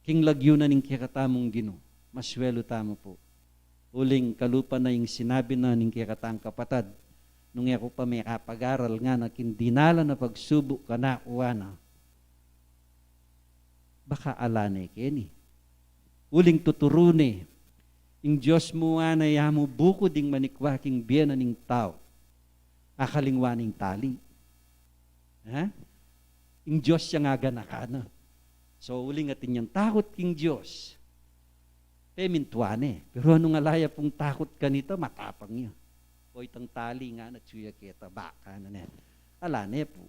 king lagyu na ning kekatamung Ginu. Masuelu tamu pu. Uling kalupa na ing sinabi na ning kekatang kapatad, nung e ku pa mekapagaral ngana king dinalan a pagsubuk kanaku, ngana, baka ala ne keni. Uling tuturu ne, ing Dios mu ngana, e mu bukud ing manikwa king bie na ning tau, akalingwan ing tali. Ha? Ing Dios yang aganakan na. So, uling atin yang takut king Dios, pemintuan ne. Pero nung ala ya pung takut kanita, matapang ya. O, itang tali ngana, atyu ya keta, baka na ne. Ala ne pu.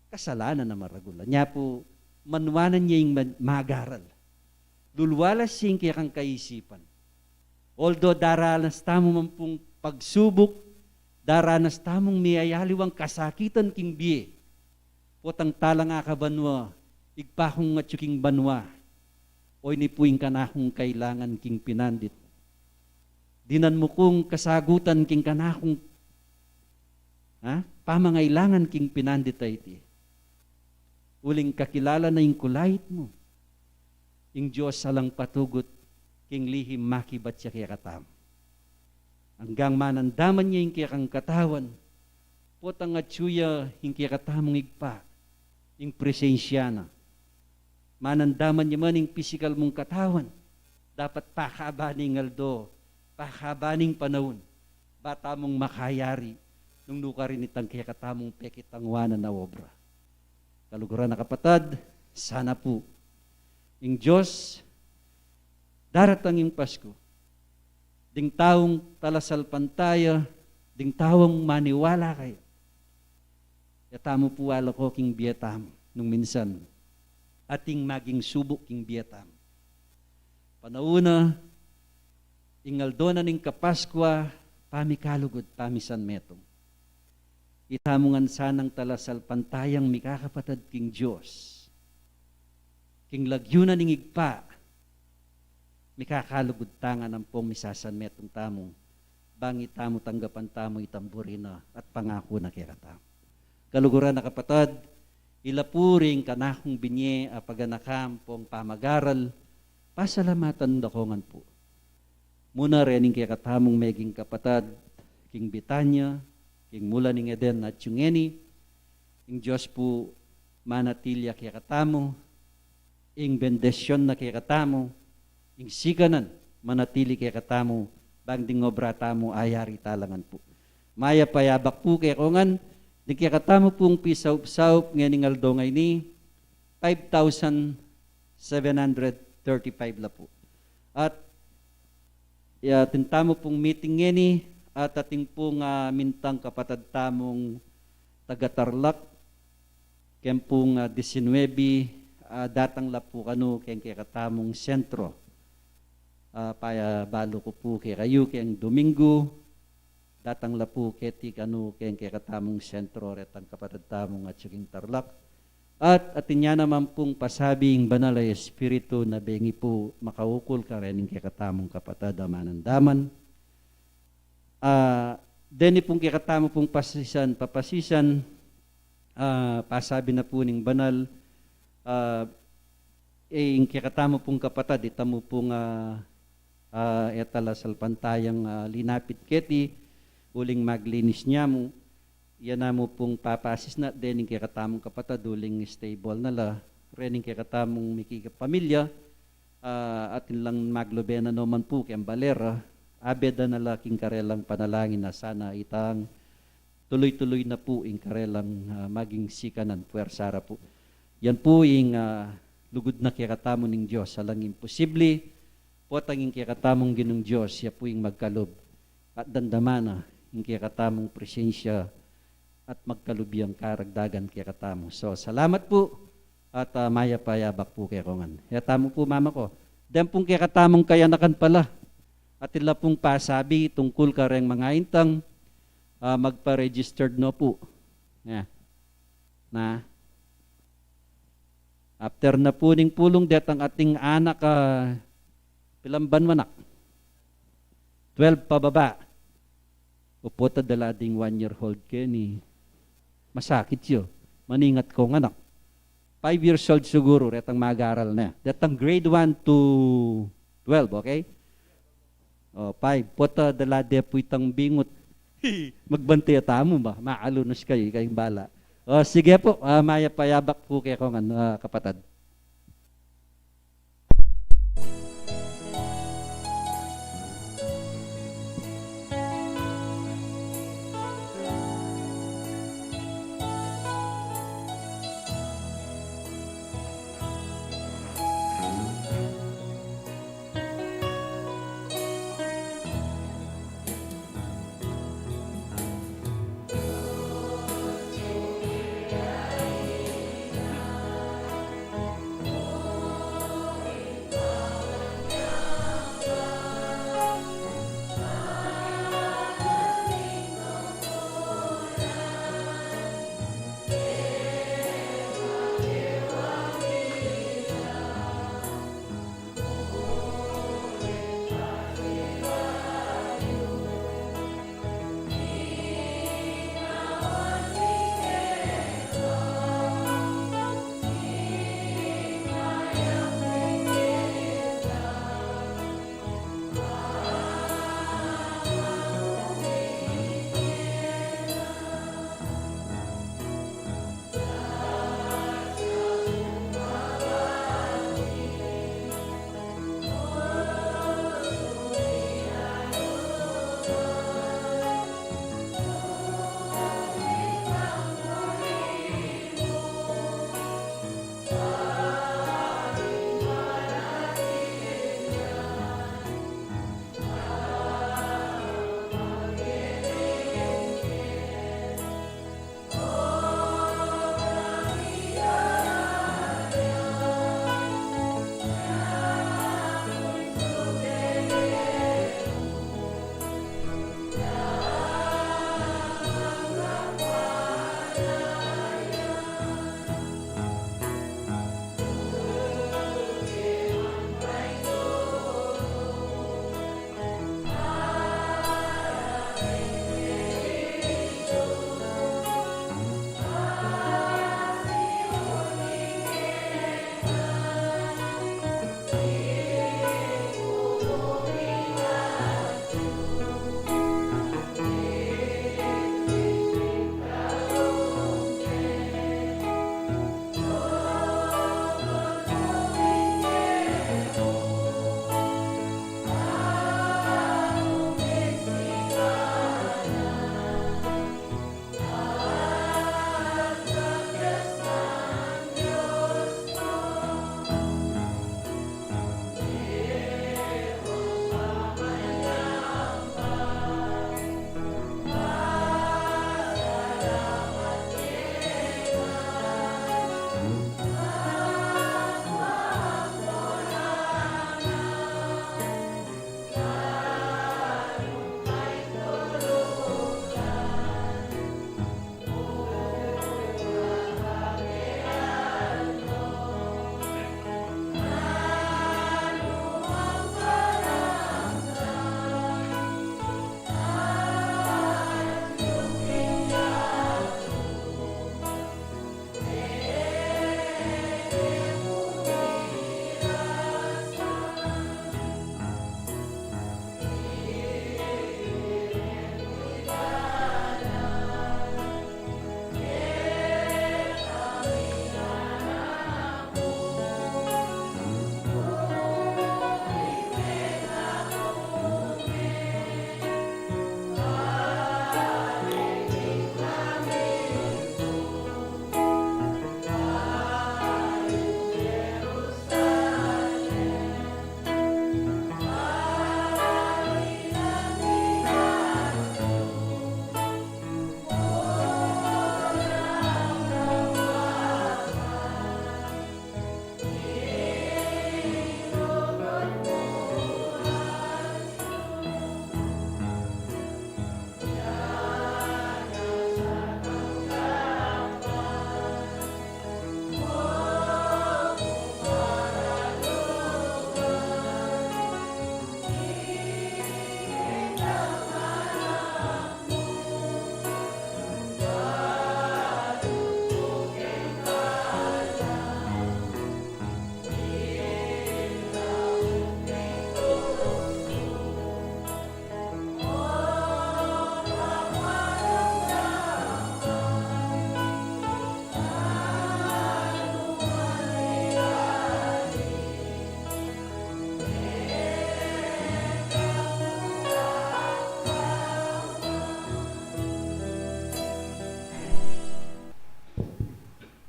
Kasalanan a maragul. Nya pu, manuanan ya ing ma-, magaral. Lulwalas ya ing kekang kaisipan. Although daranas tamu man pung pagsubuk, daranas tamung miyayaliwang kasakitan king bie, potang talang akabanua, Ibpa kung atyu king banua, o ini pu ing kanakung kailangan king pinandit. Dinan mu kung kasagutan king kanakung, ha? Pamangailangan king pinandit a iti. Uling kakilala na ing kulait mu. Ing Dios alang patugut king lihim makibat ya kekatamu. Anggang manandaman ya ing kekang katawan, potang atyu ya ing kekatamung Ibpa, ing presensya na. Manandaman ya man ing pisikal mung katawan, dapat pakaba ning aldo, pakaba ning panaun, ba tamung makayari nung nukarin itang kekatamung pekitangwanan a obra. Kaluguran a kapatad, sana pu ing Dios, daratang ing Pasku, ding taung talasalpantaya, ding taung maniwala kaya, e tamu pu alako king bie tamu nung minsan ating maging subuk king bie tamu. Panaun na, ing aldo na ning Kapaskua, pamikalugud, pamisanmetung. Itamu ngan sanang talasalpantayang mikakapatad king Dios, king lagyu na ning Ibpa, mikakalugud ta ngan ampong misasanmetung tamu, bang itamu tanggapan tamu itang buri na at pangaku na kekatamu. Kaluguran a kapatad, ila pu ring kanakung binye a paganaka ampong pamagaral, pasalamatan da ko ngan pu. Muna rening kekatamung meging kapatad king Betania, king Mula ning Eden, at yung ngeni, ing Dios pu manatili ya kekatamu, ing bendisyon na kekatamu, ing sikanan manatili kekatamu, bang ding obra tamu ayari talangan pu. Mayap a yabak pu kekongan, ding kekatamu pung pisaup-saup ngening aldo ngeni, five thousand seven hundred thirty-five la pu. At ya, atin tamu pung meeting ngeni, at atin pung, ah, mintang kapatad tamung taga Tarlac, ken pung, ah, disinwebi, ah, datang la pu kanu ken kekatamung sentro. Ah, payabalu ku pu kekayu, ken Domingo, datang la pu keti kanu ken kekatamung sentro retang kapatad tamung atyu king Tarlac. At atin ya naman pung pasabi ing Banal a Espiritu na bengi pu makaukul karening kekatamung kapatad a manandaman. Ah, deni pung kekatamu pung pasisan, papasisan, ah, pasabi na pu ning Banal, ah, e, ing kekatamu pung kapatad, itamu pung, ah, ah, e talasalpantayang, ah, linapit keti, uling maglinis nia mu, ya namu pung papasisna, deni ing kekatamung kapatad, uling stable na la, rening kekatamung mikikapamilya, ah, atin lang maglube na no man pu ken bale ra, abe da na la king karelang panalangin a sana itang tuluy-tuluy na pu ing karelang, ah, maging sikanan, puwersa ra pu. Yan pu ing, ah, lugud na kekatamu ning Dios, alang imposible, potang ing kekatamung Ginung Dios, ya pu ing magkalub at damdaman na ing kekatamung presensya at magkalub yang karagdagan kekatamu. So, salamat pu, at, ah, mayap a yabak pu kekongan. Ya tamu pu, mama ko. Deng pung kekatamung kayanakan pala. Atin la pung pasabi tungkul kareng mangaintang, ah, magpa-registered no pu. Ya. Na. After na pu ning pulung, detang ating anak, ah, pilan banwa, nak? Twelve pababa. Upo ta, dala ding one year old keni. Masakit yu. Maningat kong anak. Five years old siguru, retang mag-aral na. Detang grade one to Twelve, okay? O, five. Pota dala de pu itang bingut. Magbante tamu ba? Maalu na si kayu, ikayung bala. O, sige pu, ah, mayap a yabak pu kekong, ah, kapatad.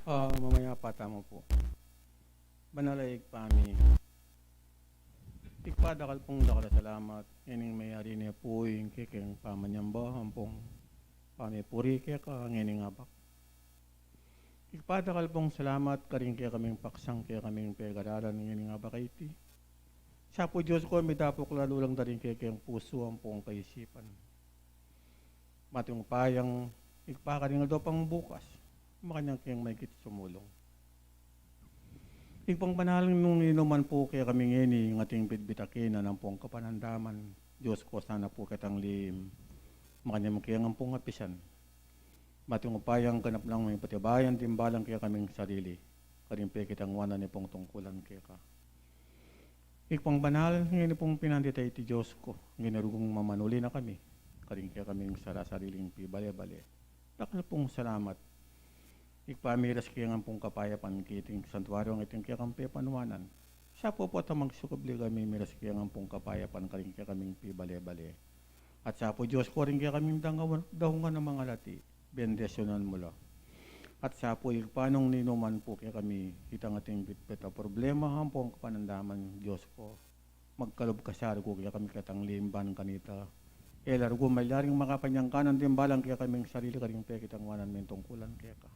Ah, mamayapa tamu pu. Banal a Ibpa mi, Ibpa, dakal pung dakal a salamat ngening meyari ne pu ing kekeng pamanyamba ampong pamipuri keka ngening abak. Ibpa, dakal pung salamat karing kekaming paksang kekaming pegaralan ngening abak a iti. Sa pu, Dios ku, midapuk lalu lang da ring kekeng pusu ampong kaisipan. Mating upayang Ibpa, karing aldo pang bukas, makanyan keng maigit sumulung. Ibpang banal, nung ninuman pu kekami ngeni ing ating bitbitakin ampong kapanandaman, Dios ku, sana pu ketang lim makanyan keng ampong apisan. Mating upayang ganap lang mipatibayan ding balang kekaming sarili karing pekitang wanan mi pung tungkulan keka. Ibpang banal, ngeni pung pinandit a iti, Dios ku, ngeni rugung mamanuli na kami karing kekaming sarasariling pibale-bale, dakal pung salamat. Ibpa, miras keng ampong kapayapan kiting santuaryung iting kekang pepanuanan. Sa pu, pu at magsukubli kami, miras keng ampong kapayapan karing kekaming pibale-bale. At sa pu, Dios ku, ring kekaming dangawan, daungan a mangalati, bendisyunan mu la. At sa pu, Ibpa, nung ninuman pu kekami itang ating bitbit a problema ampong kapanandaman, Dios ku, magkalub ka sa rugu kekami ketang lim ban kanita. E la rugu malyaring makapanyangkanan ding balang kekaming sarili karing pekitang wanan mi tungkulan keka.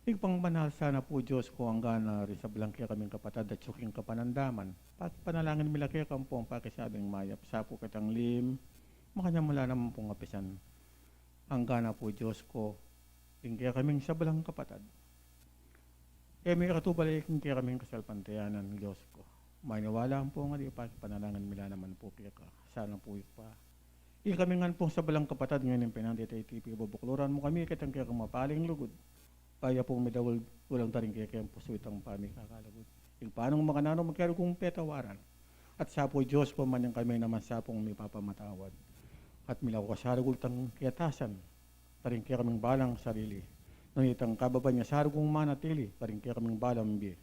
Ibpang banal, sana pu, Dios ku, anggana ring sablang kekaming kapatad atyu king kapanandaman, pakipanalangin mi la keka ampong pakisabing mayap, sa pu ketang lim makanyan mu la naman pung apisan. Anggana pu, Dios ku, ring kekaming sablang kapatad, e mi katubali king kekaming kasalpantayanan, Dios ku, maniwala ampong ali, pakipanalangin mi la naman pu keka. Sana pu, Ibpa, ikami ngan pung sablang kapatad ngening pinandit a iti, pibubukluran mu kami ketang kekang mapaling lugud. Baya pung midaul-dulang da ring kekeng pusu itang pamikakalugud. Ibpa, nung makananu, magkarugung petawaran. At sa pu, Dios ku, makanyan kami naman sa pung mipapamatawad. At milaku ka sa rugu tang ketasan karing kekaming balang sarili, nung itang kababan ya sa rugung manatili karing kekaming balang bie.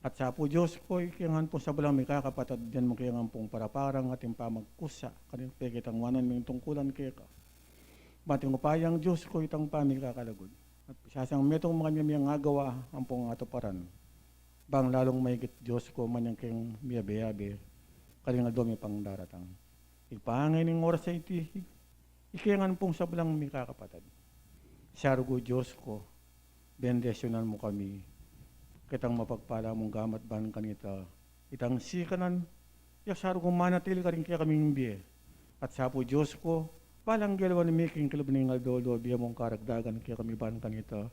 At sa pu, Dios ku, ika ngan pung sablang mikakapatad, ibie mu kami ngan pung paraparang ating pamagkusa karing pekitang wanan ming tungkulan keka. Mating upayang, Dios ku, itang pamikakalugud, at pisasang metung makanyan mi agawa ampong atuparan, bang lalung maigit, Dios ku, makanyan keng miyabe-yabe karing aldo mi pang daratang. Ibpa, ngening oras a iti, ika ngan pung sablang mikakapatad, sa rugu, Dios ku, bendisyunan mu kami ketang mapagpala mung gamat ban kanita. Itang sikanan ya sa rugung manatili karing kekaming bie. At sa pu, Dios ku, balang gelawan mi king kilub ning aldo-aldo, ibie mung karagdagan kekami ban kanita,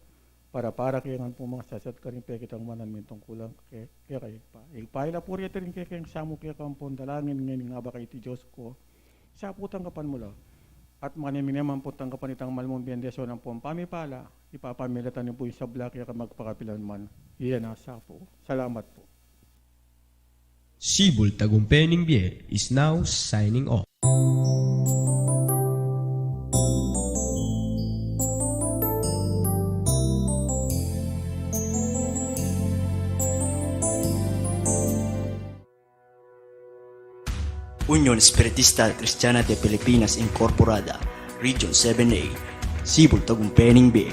para, para keka ngan pung mangasasat karing pekitang wanan ming tungkulan ke-, keka, Ibpa. Ibpa, ila puri at ring kekeng samu keka ampong dalangin ngening abak a iti, Dios ku, sa pu, tanggapan mu la. At makanyan mi naman pung tanggapan itang mal mung bendisyun ampong pamipala, ipapamilatan mi pu ing sabla keka magpakapilan man. Iya na, sa pu. Salamat pu. Sibul Tagumpay ning Bie is now signing off. Union Espiritista Cristiana de Pilipinas Incorporada, Region seven A, Sibul Tagumpay ning Bie.